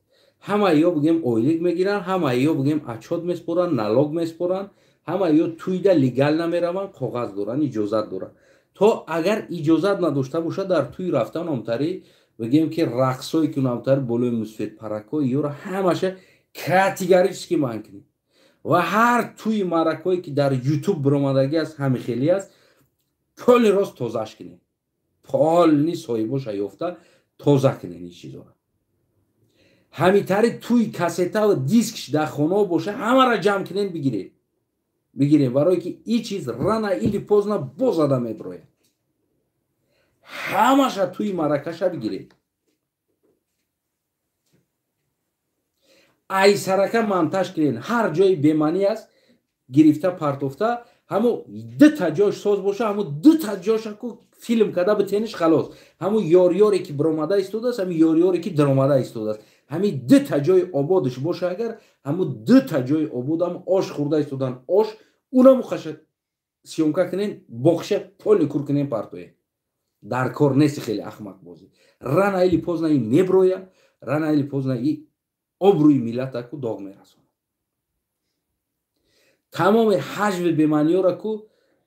A: Ҳама ё бигем ойлик мегиранд, ҳама ё бигем отчёт меспоранд, налог меспоранд, ҳама ё туйда легал намераванд, коғаз доранд, иҷозат доранд. То агар иҷозат надошта бошад, дар туй рафтан омтари бигем ки рақсое ки унамтари болои мусфедпаракҳо ёро ҳамаша категорически манъ кунем. Ва ҳар туи маъракое ки дар ютуб биромадагӣ аст, ҳами хеле аст, поли рост тозаш кунем, полни соҳибоша ёфта тоза кунем ин чизора. Ҳамитари туи кассетаву дискш дар хонао боша, ҳамаро ҷамъ кунем, бигирем, бигирем, барое ки ин чиз рано или поздно боз зада мебирояд. Ҳамаша туи маъракаша бигирем. Айсарака монтаж кунем, ҳар ҷои бемаънӣ аст гирифта партофта, ҳамо дута ҷош соз боша, ҳамо дута ҷоша ку филм карда битениш, халос. Ҳамо ёрёре ки биромада истодааст, ҳами ёрёре ки даромада истодааст, ҳами дута ҷои ободш боша, агар ҳамо дута ҷои ободам ош хӯрда истодан, ош унаму хаша съёмка кунем, боқша поли кур кунем, партоем. Дар кор нест хеле ахмақбозӣ. Рано или поздно и меброя, рано или поздно и обрӯи миллата ку доғ мерасонад. Тамоми ҳаҷви бемаъниёра ку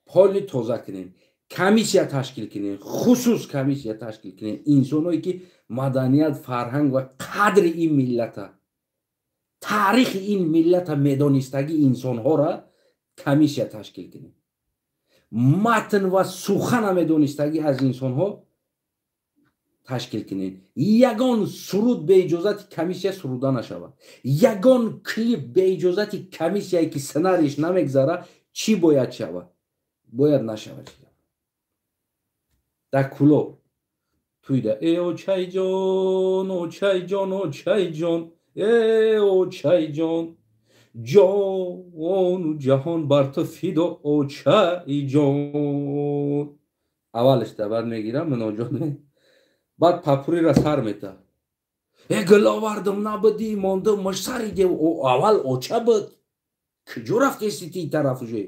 A: поли тоза кунем, комиссия ташкил кунем, хусус комиссия ташкил кунем, инсоное ки маданият, фарҳанг ва қадри ин миллата, таърихи ин миллата медонистагӣ инсонҳоро комиссия ташкил кунем, матн ва сухана медонистагӣ аз инсонҳо ташкил кунем. Ягон суруд беиҷозати комиссия суруда нашавад, ягон клип беиҷозати комиссияе ки сценарийш намегзара, чӣ бояд шавад? Бояд нашавад. Дар Кулоб туйда э очайҷон, очайҷон, очайҷон, э очайҷон, ҷону ҷаҳон бар ту фидо, очайҷон. Аввалаш баъд мегирам миноҷон, баъд папурира сар мета. Э гул овардам, набудӣ, мондам, маш сари дев. Аввал оча буд, куҷо рафтести ти тараф уже?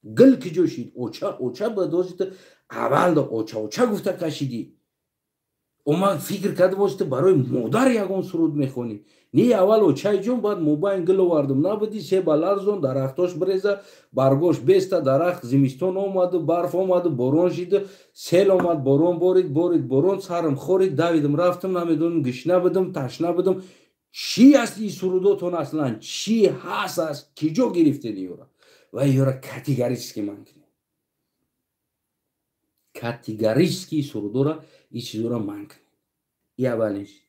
A: Гул куҷо шид? Оча, оча буд, ози ту аввал оча, оча гуфта кашидӣ. Омад фикр кардам, ози ту барои модар ягон суруд мехонӣ. Не, аввал очайҷон, баъд мобайн гул овардам, набудӣ, себа ларзон, дарахтош биреза, баргош беста, дарахт зимистон омаду, барф омаду, борон шиду, сел омад, борон борид, борид, борон, сарам хорид, давидам, рафтам, намедонам, гишна будам, ташна будам. Чӣ аст ин сурудотон аслан? Чӣ ҳаст аз киҷо гирифтед ёра? Ва ёра категорически манъ кунед. Категорически сурудора, ин чизора манъ кунед. И аввалин чиз.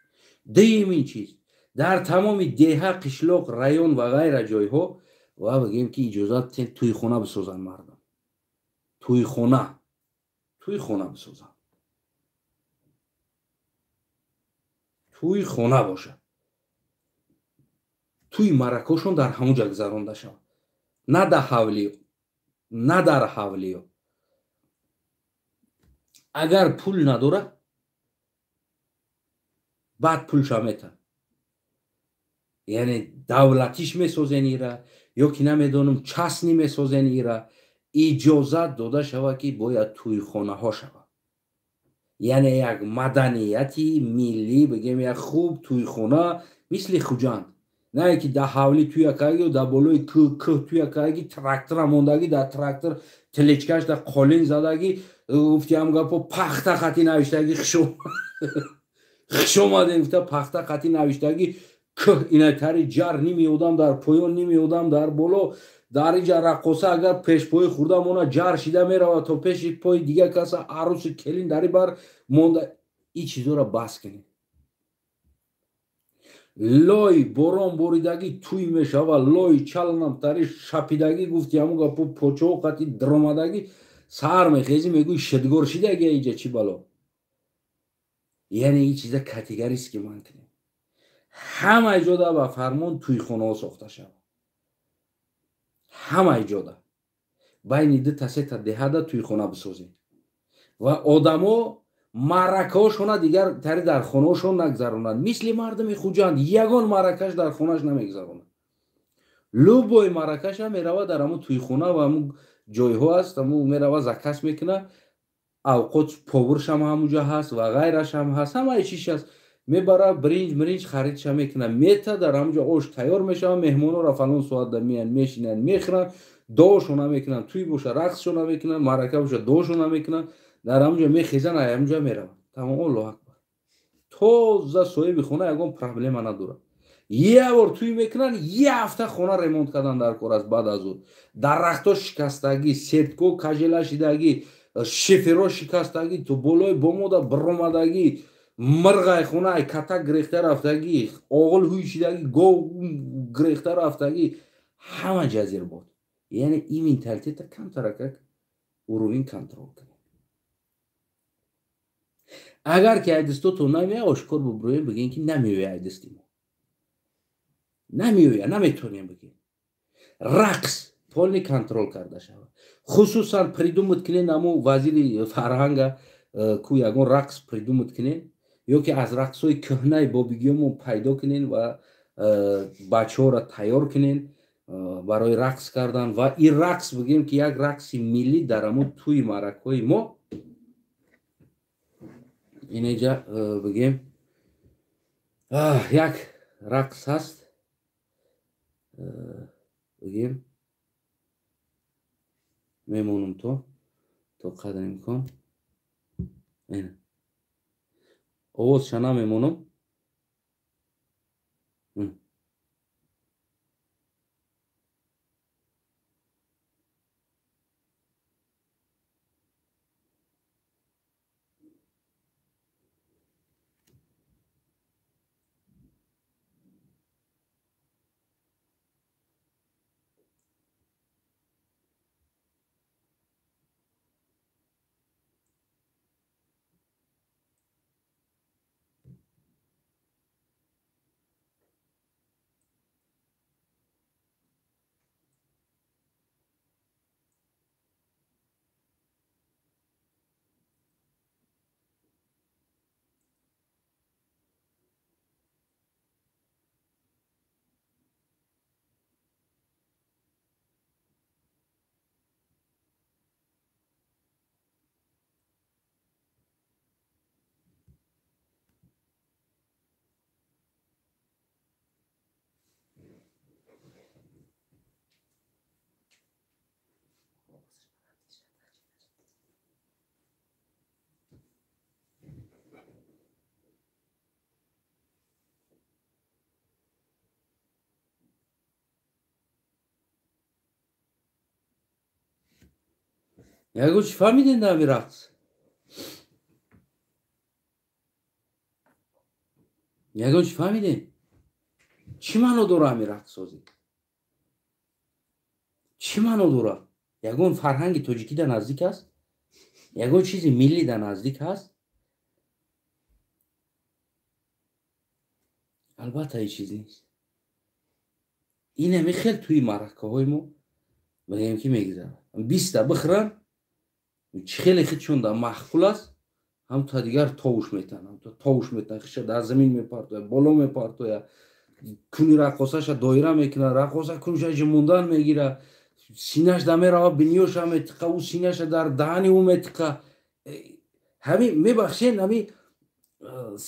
A: Дуюмин чиз, дар тамоми деҳа, қишлоқ, район ва ғайра ҷойҳо ва бигем ки иҷозат тӯйхона бисозанд мардум. Тӯйхона, тӯйхона бисозанд. Тӯйхона бошад. Тӯи маъракошон дар ҳамон ҷо гузаронда шавад. На дар ҳавлиё, на дар ҳавлиё. Агар пул надорад, баъд пулша метавад. Яъне давлатиш месозен ира, ё ки намедонам частни месозен ира, иҷозат дода шавад ки бояд тӯйхонаҳо шавад. Яъне як маданияти миллӣ, бигем, як хуб тӯйхона мисли Хуҷанд, на ки дар ҳавлӣ туя кардаги, дар болои кӯҳ туя кардаги, трактора мондагӣ, дар трактор телечкаш дар қолин задагӣ, гуфтиам гапо, пахта хати навиштагӣ, хуш омадем гуфта, пахта хати навиштагӣ, кӯҳ инатари ҷар, ними одам дар поён, ними одам дар боло, дар инҷа раққоса агар пешпои хӯрда мона, ҷар шида меравад то пеши пои дигар каса, арӯси келин дари бар монда. Ин чизоро бас кунед. Лой борон боридагӣ туй мешава, лой чалнам тари шапидагӣ, гуфти ҳамун гапо, почоҳо қати дромадагӣ, саҳар мехезӣ, мегӯи, шидгор шидаги, иҷа чӣ бало? Яъне ин чиза категорически ман кунем. Ҳамаи ҷода ба фармон тӯйхонаҳо сохта шавад, ҳамаи ҷода байни дута сета деҳада тӯйхона бисозем ва одамо маъракаҳошона дигар тари дар хонаҳошон нагзаронанд. Мисли мардуми Хуҷанд ягон маъракаш дар хонаш намегзаронад. Любой маъракаша мерава дар ҳамун тӯйхона ва ҳамун ҷойҳо аст, ҳамун мерава, заказ мекуна, авқот поваршам ҳамунҷа ҳаст ва ғайрашам ҳаст, ҳамаи чиш ҳаст. Мебара, бринҷ мринҷ харидша мекуна, мета, дар ҳамунҷа ош тайёр мешава, меҳмонҳоро фалон соатда меянд, мешинанд, мехӯранд, дуошона мекунанд, тӯй боша рақсшона мекунанд, маърака боша дуошона мекунанд, дар ҳамунҷа мехезанд, ҳамунҷа мераванд. Тамом, Аллоҳу акбар. Тоза соҳиби хона ягон проблема надорад. Як бор тӯй мекунанд, як ҳафта хона ремонт кардан дар кор аст. Баъд аз ӯ дарахтҳо шикастагӣ, сетко кажела шидагӣ, шиферҳо шикастагӣ, то болои бомода биромадагӣ, мирғай хона ай катак гирехта рафтагӣ, оғил ҳуй шидагӣ, гов гирехта рафтагӣ, ҳама ҷазир буд. Яъне ин менталитета камтаракак уровень контрол кунед. Агар ки айдистото намея, ошкор бубурӯем, бигем, ки намеоя айдисти мо, намеоя, наметонем, бигем. Рақс полный контроль карда шавад. Хусусан придумать кунен, аму вазири фарҳанга ку ягон рақс придумать кунен ё ки аз рақсҳои кӯҳнаи бобигиёмон пайдо кунен ва бачаҳоро тайёр кунен барои рақс кардан. Ва ин рақс, бигем, ки як рақси миллӣ дар ҳамун тӯи маъракаҳои мо инеҷа, бигем, як рақс ҳаст, бигем, мемонам то қадри имкон, овозша намемонам. Ягон чӣ фаҳмидем дар ҳамин рақс? Ягон чӣ фаҳмидем? Чӣ маъно дора ҳамин рақссозӣ? Чӣ маъно дора? Ягон фарҳанги тоҷикӣ дар наздик аст? Ягон чизи миллӣ дар наздик ҳаст? Албатта, ҳеҷ чиз нест. Ин ҳами хел тӯи маъракаҳои мо, бигем, ки мегузарад, биста бихӯранд, чӣ хеле худшон дар маъқул аст, ҳамта дигар товуш метаҳанд, ҳамта товуш метаҳанд, хиша дар замин мепартояд, боло мепартояд, куни раққосаша доира мекунад, раққоса кунша ҷимондан мегирад, синаш да мерава, биниёша метиқа, ӯ синаша дар даҳани ӯ метиқа. Ҳами мебахшен, ҳами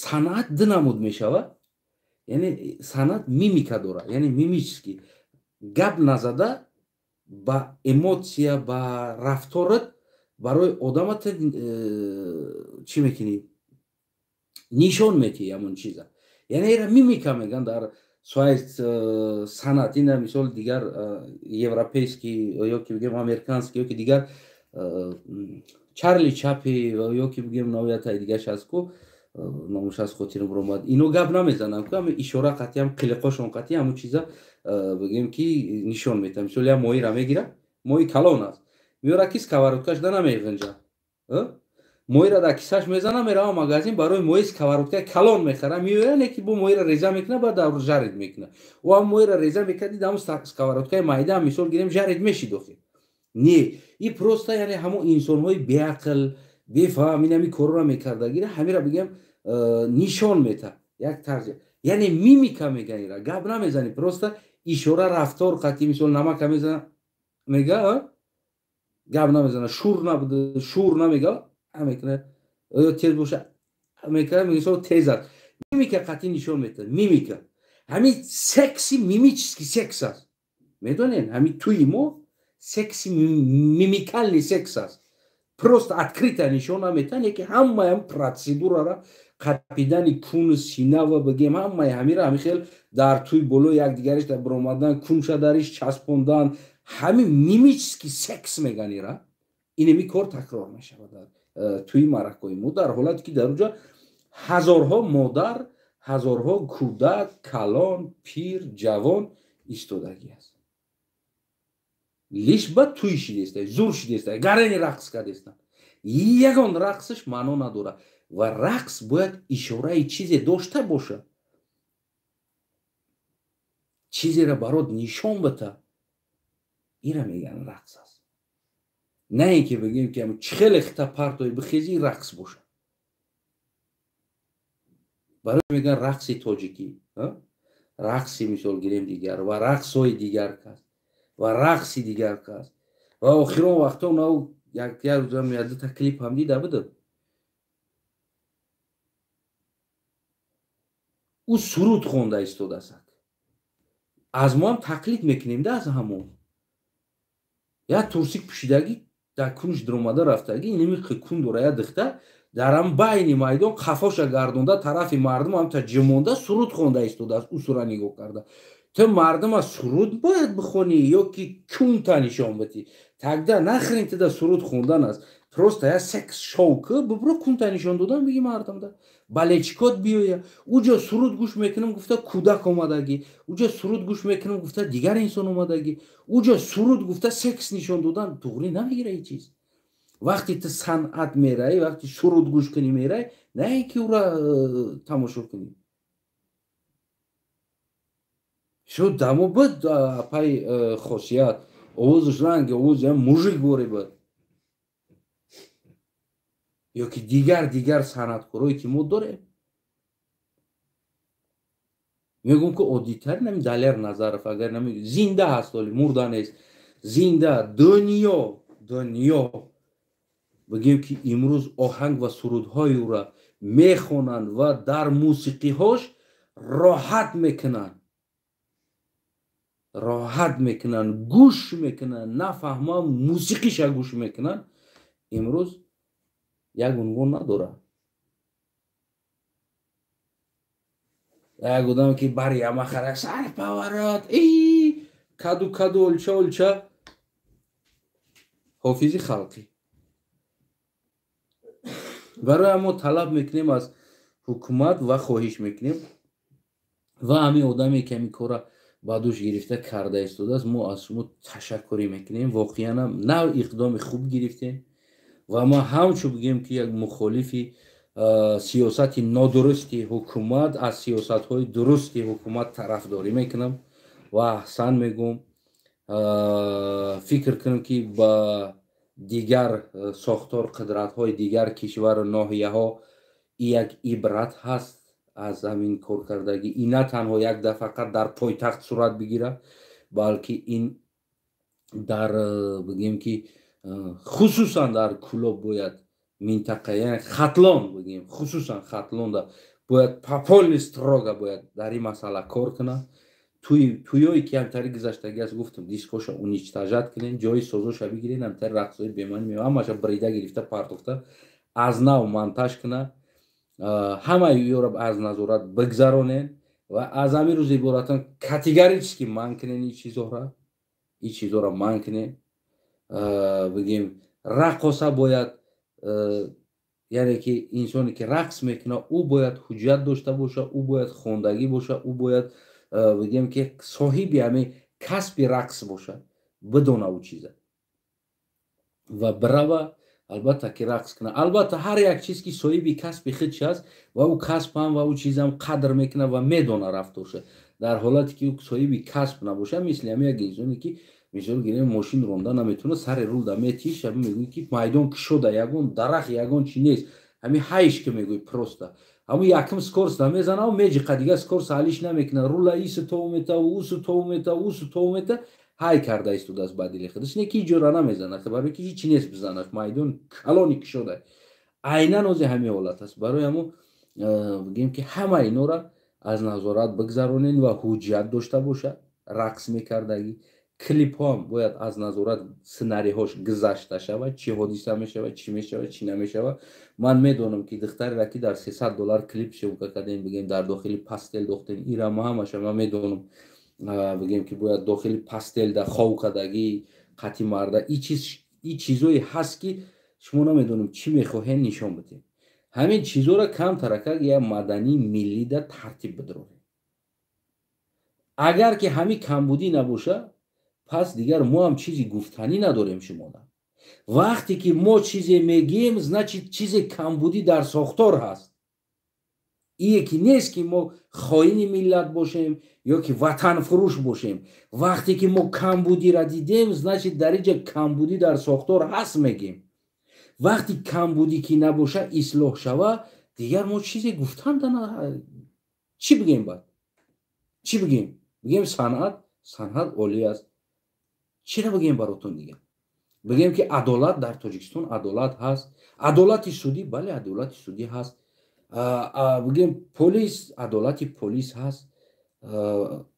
A: санъат ду намуд мешавад. Яъне санъат мимика дорад, яъне мимически гап назада ба эмоция, ба рафторат барои одамат чӣ мекунӣ, нишон метиҳӣ ҳамон чиза. Яъне ира мимика меган дар соҳаи санъат. Ина мисол дигар европейский ё ки бигем американский ё ки дигар Чарли Чапи ё ки бигем навиятаи дигарш аст ку, номуш аз хотирам ромад, ино гап намезананд ку, ҳами ишора қатъи, ҳам қилиқошон қатъи ҳамун чиза бигем ки нишон метиҳад. Мисол як моҳиро мегирад, моҳи калон аст, меёра ки сковородкаш да намеғинҷа, моҳиро дар кисаш мезана, мерава магазин, барои моҳи сковородкаи калон мехара, меоя, не ки бо моҳиро реза мекуна, баъд дар жарид мекуна. Ӯ ҳам моҳиро реза мекард, дид ҳамун сковородкаи майда ҳам мисол гирем жарид мешид охир. Не, и просто яъне ҳамон инсонҳои беақл, бефаҳм ин ҳами корро мекардагира, ҳамира бигем нишон мета як тарзи, яъне мимика меган ира, гап намезани, просто ишора, рафтор қатъи. Мисол намака мезана, мега, гап намезана, шур шур намега, мекуна, ё тез боша мекуна, мисол тез аст, мимика қатъи нишон метиҳад. Мимика ҳамин секси мимический секс аст, медонед, ҳамин туи мо секси мимикальный секс аст. Просто открыто нишон наметиҳанд, яки ҳамаи процедурара, қапидани куну синава бигем, ҳамаи ҳамира ҳами хел дар туй болои якдигариш дар биромадан, кунша дариш часпондан, ҳамин мимический секс меган ира. Инеми кор такрор мешавад дар туи маъракаҳои мо, дар ҳолате ки дар уҷа ҳазорҳо модар, ҳазорҳо кӯдак, калон, пир, ҷавон истодагӣ аст. Лиш ба туй шидеста, зур шидеста, гарани рақс кардеста. Ягон рақсаш маъно надорад ва рақс бояд ишораи чизе дошта бошад, чизеро барот нишон бита, ира меган рақс аст. На ин ки бигем ки чӣ хеле хита партои бихези рақс бошад. Барои меган рақси тоҷикӣ, рақси мисол гирем дигар ва рақсҳои дигар кас ва рақси дигар кас. Ва охирон вақтҳо нав як рӯзам якдута клип ҳам дида будам. Ӯ суруд хонда истодааст. Аз мо ҳам тақлид мекунем да аз ҳамон. Як турсик пӯшидагӣ дар кунш даромада рафтагӣ, инами кун дора як духта дар ҳам байни майдон қафоша гардонда тарафи мардум ҳамта ҷимонда суруд хонда истодааст, ӯ сура нигоҳ карда. Ту мардума суруд бояд бихонӣ ё ки кунта нишон битӣ? Тогда нахрен туда суруд хондан аст. Просто як секс шоу ки бибро кунта нишон додан биги мардумда. Балечкот биёя. Уҷо суруд гӯш мекунам гуфта кӯдак омадагӣ. Уҷо суруд гӯш мекунам гуфта дигар инсон омадагӣ. Уҷо суруд гуфта секс нишон додан туғри намегира ҳеҷ чиз. Вақте ту санъат мераӣ, вақте суруд гӯш кунӣ мераӣ, на ин ки ӯра тамошо кунӣ. Шуд дамо буд апай хосият, овозаш ранги овози ҳам мужик боре буд. Ё ки дигар санъаткорое ки мо дорем. Мегӯм ки оддитарин ҳамин Далер Назаров, агар нами зинда ҳаст, оли мурда нест, зинда дунё бигем ки имрӯз оҳанг ва сурудҳои ӯра мехонанд ва дар мусиқиҳош роҳат мекунанд, роҳат мекунанд, гӯш мекунанд, нафаҳмам мусиқиша гӯш мекунанд. Имрӯз як унвон надорад. Як одаме ки бари ямахара сар паварот каду каду олча олча ҳофизи халқӣ. Барои мо талаб мекунем аз ҳукумат ва хоҳиш мекунем ва ҳамин одаме ки ҳамин кора ба дӯш гирифта карда истодааст, мо аз шумо ташаккурӣ мекунем. Воқеан ҳам нав иқдоми хуб гирифтем ва мо ҳамчун бигем ки як мухолифи сиёсати нодурусти ҳукумат аз сиёсатҳои дурусти ҳукумат тарафдорӣ мекунам ва аҳсан мегӯм. Фикр кунам ки ба дигар сохтор қудратҳои дигар кишвару ноҳияҳо як ибрат ҳаст аз ҳамин коркардагӣ. Ин на танҳо як дафъа фақат дар пойтахт сурат бигирад, балки ин дар бигем ки хусусан дар Кӯлоб бояд минтақа, яъне Хатлон бигем, хусусан Хатлонда бояд полный строго бояд дар ин масъала кор кунад. Туёе ки ҳамтари гузаштагӣ аст, гуфтам, дискоша уничтожать кунен, ҷои созоша бигирен, ҳамтари рақсҳои бемаъни ҳамаша брида гирифта партофта аз нав монтаж кунад, ҳамаи ёро аз назорат бигзаронен ва аз ҳамин рӯз иборатан категорически манъ кунен ин чизҳоро, ин чизҳоро манъ кунен. Бигем, раққоса бояд, яъне ки инсоне ки рақс мекунад, ӯ бояд ҳуҷҷат дошта боша, ӯ бояд хондагӣ боша, ӯ бояд, бигем ки, соҳиби ҳамин касби рақс боша, бидона ӯ чиза ва бирава, албатта ки рақс кунад. Албатта, ҳар як чиз ки соҳиби касби худш аст ва ӯ касб ҳам ва ӯ чизам қадр мекунад ва медона рафторша. Дар ҳолате ки ӯ соҳиби касб набошад, мисли ҳамин як инсоне ки, мисол гирем, мошин ронда наметавонад, сари рулда метиш, мегӯӣ ки майдон кушода, ягон дарахт, ягон чи нест, ҳамин ҳайш ки мегӯӣ, просто ҳамун якум скорость намезанав, меҷиқа, дигар скорость алиш намекунад, рула ису тов мета, усу тов мета, усу тов мета, ҳай карда истодааст ба дили худаш, не ки иҷора намезанад, барои ки ҳичи нест бизанад, майдон калони кушода. Айнан ози ҳамин ҳолат аст. Барои ҳамун бигем ки ҳама инора аз назорат бигзаронен ва ҳуҷҷат дошта бошад рақс мекардагӣ. Клипҳоам бояд аз назорат, сценариҳош гузашта шавад, чӣ ҳодиса мешавад, чӣ мешавад, чӣ намешавад. Ман медонам ки духтареро ки дар 300 доллар клип съёмка кардем, бигем, дар дохили постель дохтем, ира ҳамаша ман медонам. Бигем ки бояд дохили постель да хов кардагӣ қати марда, и чизое ҳаст ки шумо намедонам чӣ мехоҳем нишон бидем. Ҳамин чизоро камтаракак як мадании миллида тартиб бидорем. Агар ки ҳамин камбудӣ набоша, пас дигар мо ҳам чизи гуфтанӣ надорем шумода. Вақте ки мо чизе мегӯем, значит, чизе камбудӣ дар сохтор ҳаст. Ие ки нест ки мо хоини миллат бошем ё ки ватанфурӯш бошем. Вақте ки мо камбудиро дидем, значит, дар инҷа камбудӣ дар сохтор ҳаст, мегӯем. Вақти камбудӣ ки набоша, ислоҳ шава, дигар мо чизе гуфтан чӣ бигем? Баъд чӣ бигем? Бигем санъат олӣ аст? Чиро бигем баротон дигар? Бигем ки адолат дар Тоҷикистон, адолат ҳаст, адолати судӣ, бале, адолати судӣ ҳаст. Бигем, полис, адолати полис ҳаст,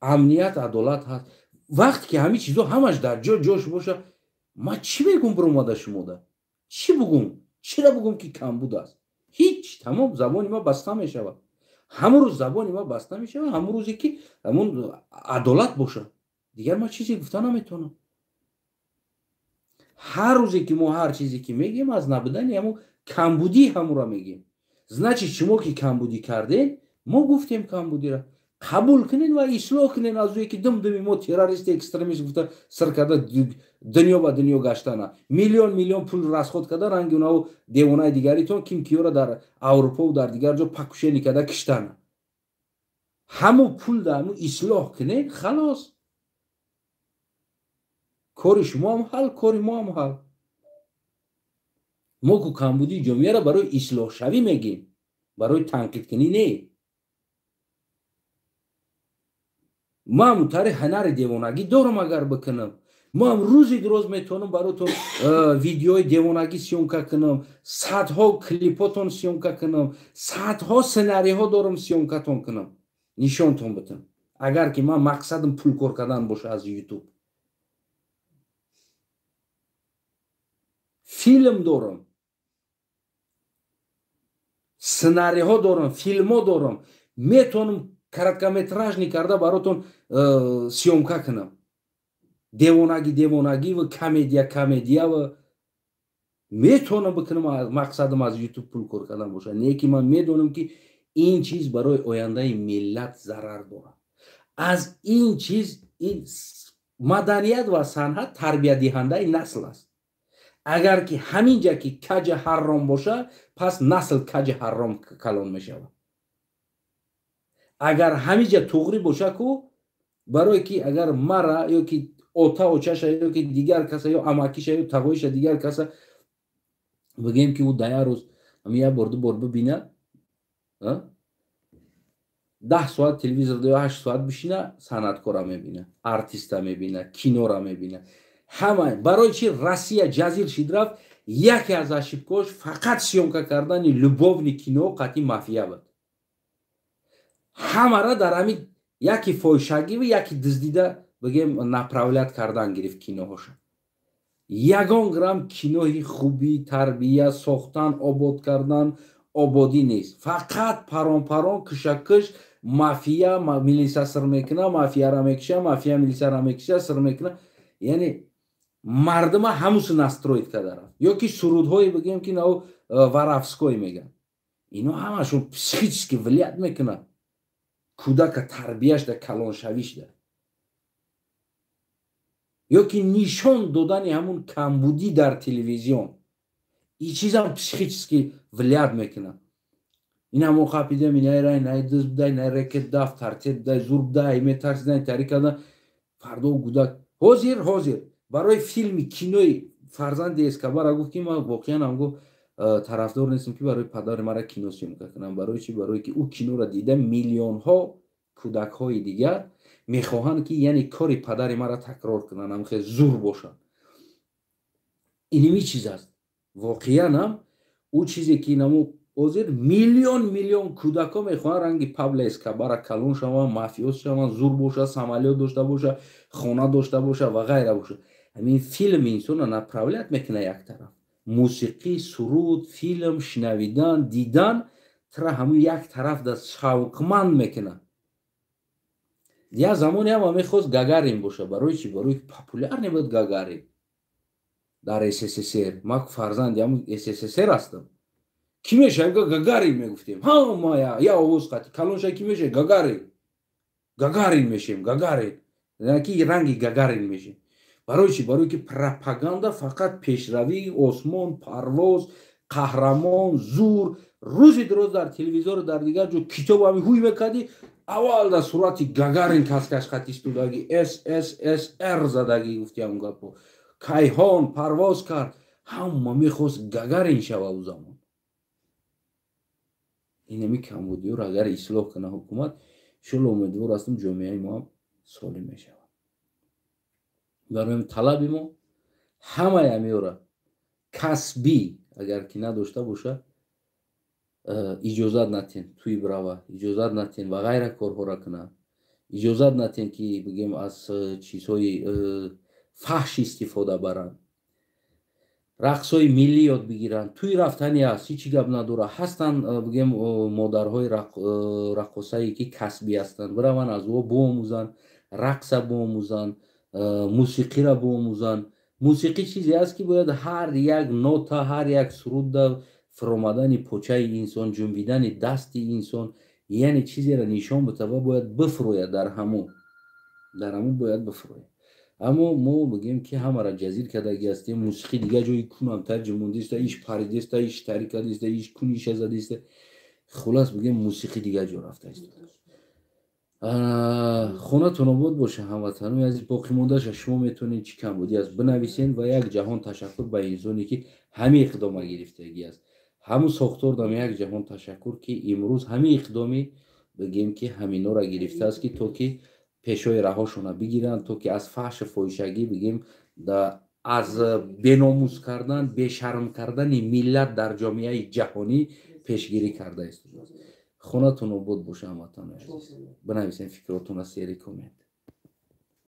A: амният, адолат ҳаст. Вақте ки ҳамин чизо ҳамаш дар ҷо ҷош боша, ман чӣ мегум биромада шумода? Чӣ бугум? Чира бугум ки камбуд аст? Ҳеҷ, тамом, забони ма баста мешавад. Ҳамун рӯз забони ма баста мешавад, ҳамун рӯзе ки ҳамун адолат бошад, дигар ман чизе гуфта наметавонам. Ҳар рӯзе ки мо ҳар чизе ки мегӯем, аз набудани ҳамун камбудии ҳамура мегӯем. Значит, шумо ки камбудӣ кардем, мо гуфтем, камбудиро қабул кунен ва ислоҳ кунен. Аз ӯе ки дум-думи мо террорист, экстремист гуфта сир карда дунё ба дунё гаштана, миллион миллион пул расход карда, ранги унаву девонаи дигаритон ким киёра дар Аврупову дар дигар ҷо покушение карда киштана, ҳамун пул да ҳамун ислоҳ кунен, халос, кори шумоам ҳал, кори моам ҳал. Мо ку камбудии ҷомеаро барои ислоҳшавӣ мегӯем, барои танқидкунӣ не. Ман мутари ҳунари девонагӣ дорам, агар бикунам, ман рӯзи дуроз метавонам баротон видеои девонагӣ съёмка кунам, садҳо клипотон съёмка кунам, садҳо сценариҳо дорам, съёмкатон кунам, нишонтон битам. Агар ки ман мақсадам пул кор кардан боша аз Ютуб, филм дорам, сценариҳо дорам, филмҳо дорам, метавонам короткометражный карда баротон съёмка кунам, девонагӣ девонагӣ ва комедия комедия ва метавонам бикунам. Мақсадам аз Ютуб пул кор кардан бошад, не ки ман медонам, ки ин чиз барои ояндаи миллат зарар дорад. Аз ин чиз, ин маданият ва санъат тарбиятдиҳандаи насл аст. Агар ки ҳамин ҷа ки каҷа ҳарром боша, пас насл каҷа ҳарром калон мешавад. Агар ҳамин ҷа туғрӣ боша ку, барое ки агар мара ё ки ота очаша ё ки дигар каса ё амакиша ё тағоиша, дигар каса, бигӯем ки ӯ да як рӯз як бор, ду бор бибина, 10 соат телевизор ё 8 соат бишина, санъаткора мебина, артиста мебина, кинора мебина, ҳама. Барои чи Россия ҷазир шид, рафт? Яке аз ошибкош фақат съёмка кардани любовный кино қати мафия буд. Ҳамара дар ҳамин яки фоҳишагиву яки дуздида, бигем, направлять кардан гирифт киноҳоша. Ягон грамм кинои хуби тарбия, сохтан, обод кардан, ободӣ нест. Фақат парон-парон, кишакиш, мафия милиса сир мекуна, мафияра мекиша, мафия милисара мекиша, сир мекуна. Яъне мардума ҳамусу настроить карда рафт. Ё ки сурудҳое, бигем, ки нав воровской меган, ино ҳамашон психически влиять мекунад кӯдака, тарбияшда, калоншавишда. Ё ки нишон додани ҳамун камбудӣ дар телевизион, ин чизам психически влиять мекунад. Ин ҳамон қапидем, инайра, инай дузд будай, инай рекет да, авторитет будай, зур будай, метарсидан, тари кардан. Фардо кӯдак ҳозир барои филми, кинои фарзанди Эскобара гуфт, ки ман воқеан ҳам, гуфт, тарафдор нестам, ки барои падари мара кино съёмка кунам. Барои чи? Барое ки ӯ киноро дида, миллионҳо кӯдакҳои дигар мехоҳанд, ки яъне кори падари мара такрор кунанд, ҳамхел зур бошанд. Иними чиз аст. Воқеан ҳам ӯ чизе ки наму ҳозир миллион миллион кӯдакҳо мехоҳанд ранги Пабло Эскобара калон шаванд, мафиоз шаванд, зур боша, самолёт дошта боша, хона дошта боша ва ғайра боша. Ҳамин филм инсонро направлять мекунад як тараф. Мусиқӣ, суруд, филм шинавидан, дидан тра ҳамун як тараф да шавқманд мекунад. Як замоне ҳама мехост Гагарин боша. Барои чи? Барои популярный буд Гагарин дар СССР. Ман фарзанди ҳамун СССР ҳастам. Кӣ мешавем? Гагарин мегуфтем ҳама я овоз қати. Калон шава, кӣ мешавем? Гагарин, Гагарин мешем, Гагарин, ки ранги Гагарин мешем. Барои чи? Барои ки пропаганда фақат пешравӣ, осмон, парвоз, қаҳрамон, зур. Рӯзи дуроз дар телевизору дар дигар ҷо китоб ҳами ҳуй мекардӣ, аввал дар сурати Гагарин каскаш хати истодаги, СССР задагӣ. Гуфти ҳамун гапо, кайҳон парвоз кард, ҳама мехост Гагарин шава ӯ замон. Инами камбудиёро агар ислоҳ кунад ҳукумат, иншолло, умедвор ҳастам, ҷомеаи мо ҳам солим мешавад. Барои талаби мо ҳамаи ҳамиёра касбӣ агар ки надошта боша, иҷозат натен тӯй бирава, иҷозат натен ва ғайра корҳоро кунад, иҷозат натен, ки, бигем, аз чизҳои фаҳш истифода баранд, рақсҳои миллӣ ёд бигиранд. Тӯй рафтани аст, ҳечи гап надора. Ҳастанд, бигем, модарҳои раққосае, ки касбӣ ҳастанд, бираванд, аз ӯ биомӯзанд, рақса биомӯзанд, мусиқиро биомӯзанд. Мусиқӣ чизе аст, ки бояд ҳар як нота, ҳар як суруда фуромадани почаи инсон, ҷунбидани дасти инсон, яъне чизеро нишон бита ва бояд бифурӯяд, дар ҳамун бояд бифурӯяд. Аммо мо, бигем, ки ҳамаро ҷазир кардаги ҳастем. Мусиқӣ дигар ҷои кунам тарҷумондиста, иш паридеста, иш тари кардиста, иш куниша задиста. Хулас, бигем, мусиқӣ дигар ҷо рафта истодааст. Хонатон обод боша, ҳамватанои азиз. Боқӣ мондаша шумо метавонед, чӣ камбудӣ аст, бинависен. Ва як ҷаҳон ташаккур ба инсоне, ки ҳамин иқдома гирифтагӣ аст. Ҳамун сохтордам як ҷаҳон ташаккур, ки имрӯз ҳамин иқдоми, бигем, ки ҳаминора гирифтааст, ки то ки пешои раҳошона бигиранд, то ки аз фаҳшу фоҳишагӣ, бигем, аз беномус кардан, бешарм кардани миллат дар ҷомеаи ҷаҳонӣ пешгирӣ карда истодааст. Хонатон обод боша, ҳамватанои азиз. Бинависем фикротона сери коммент.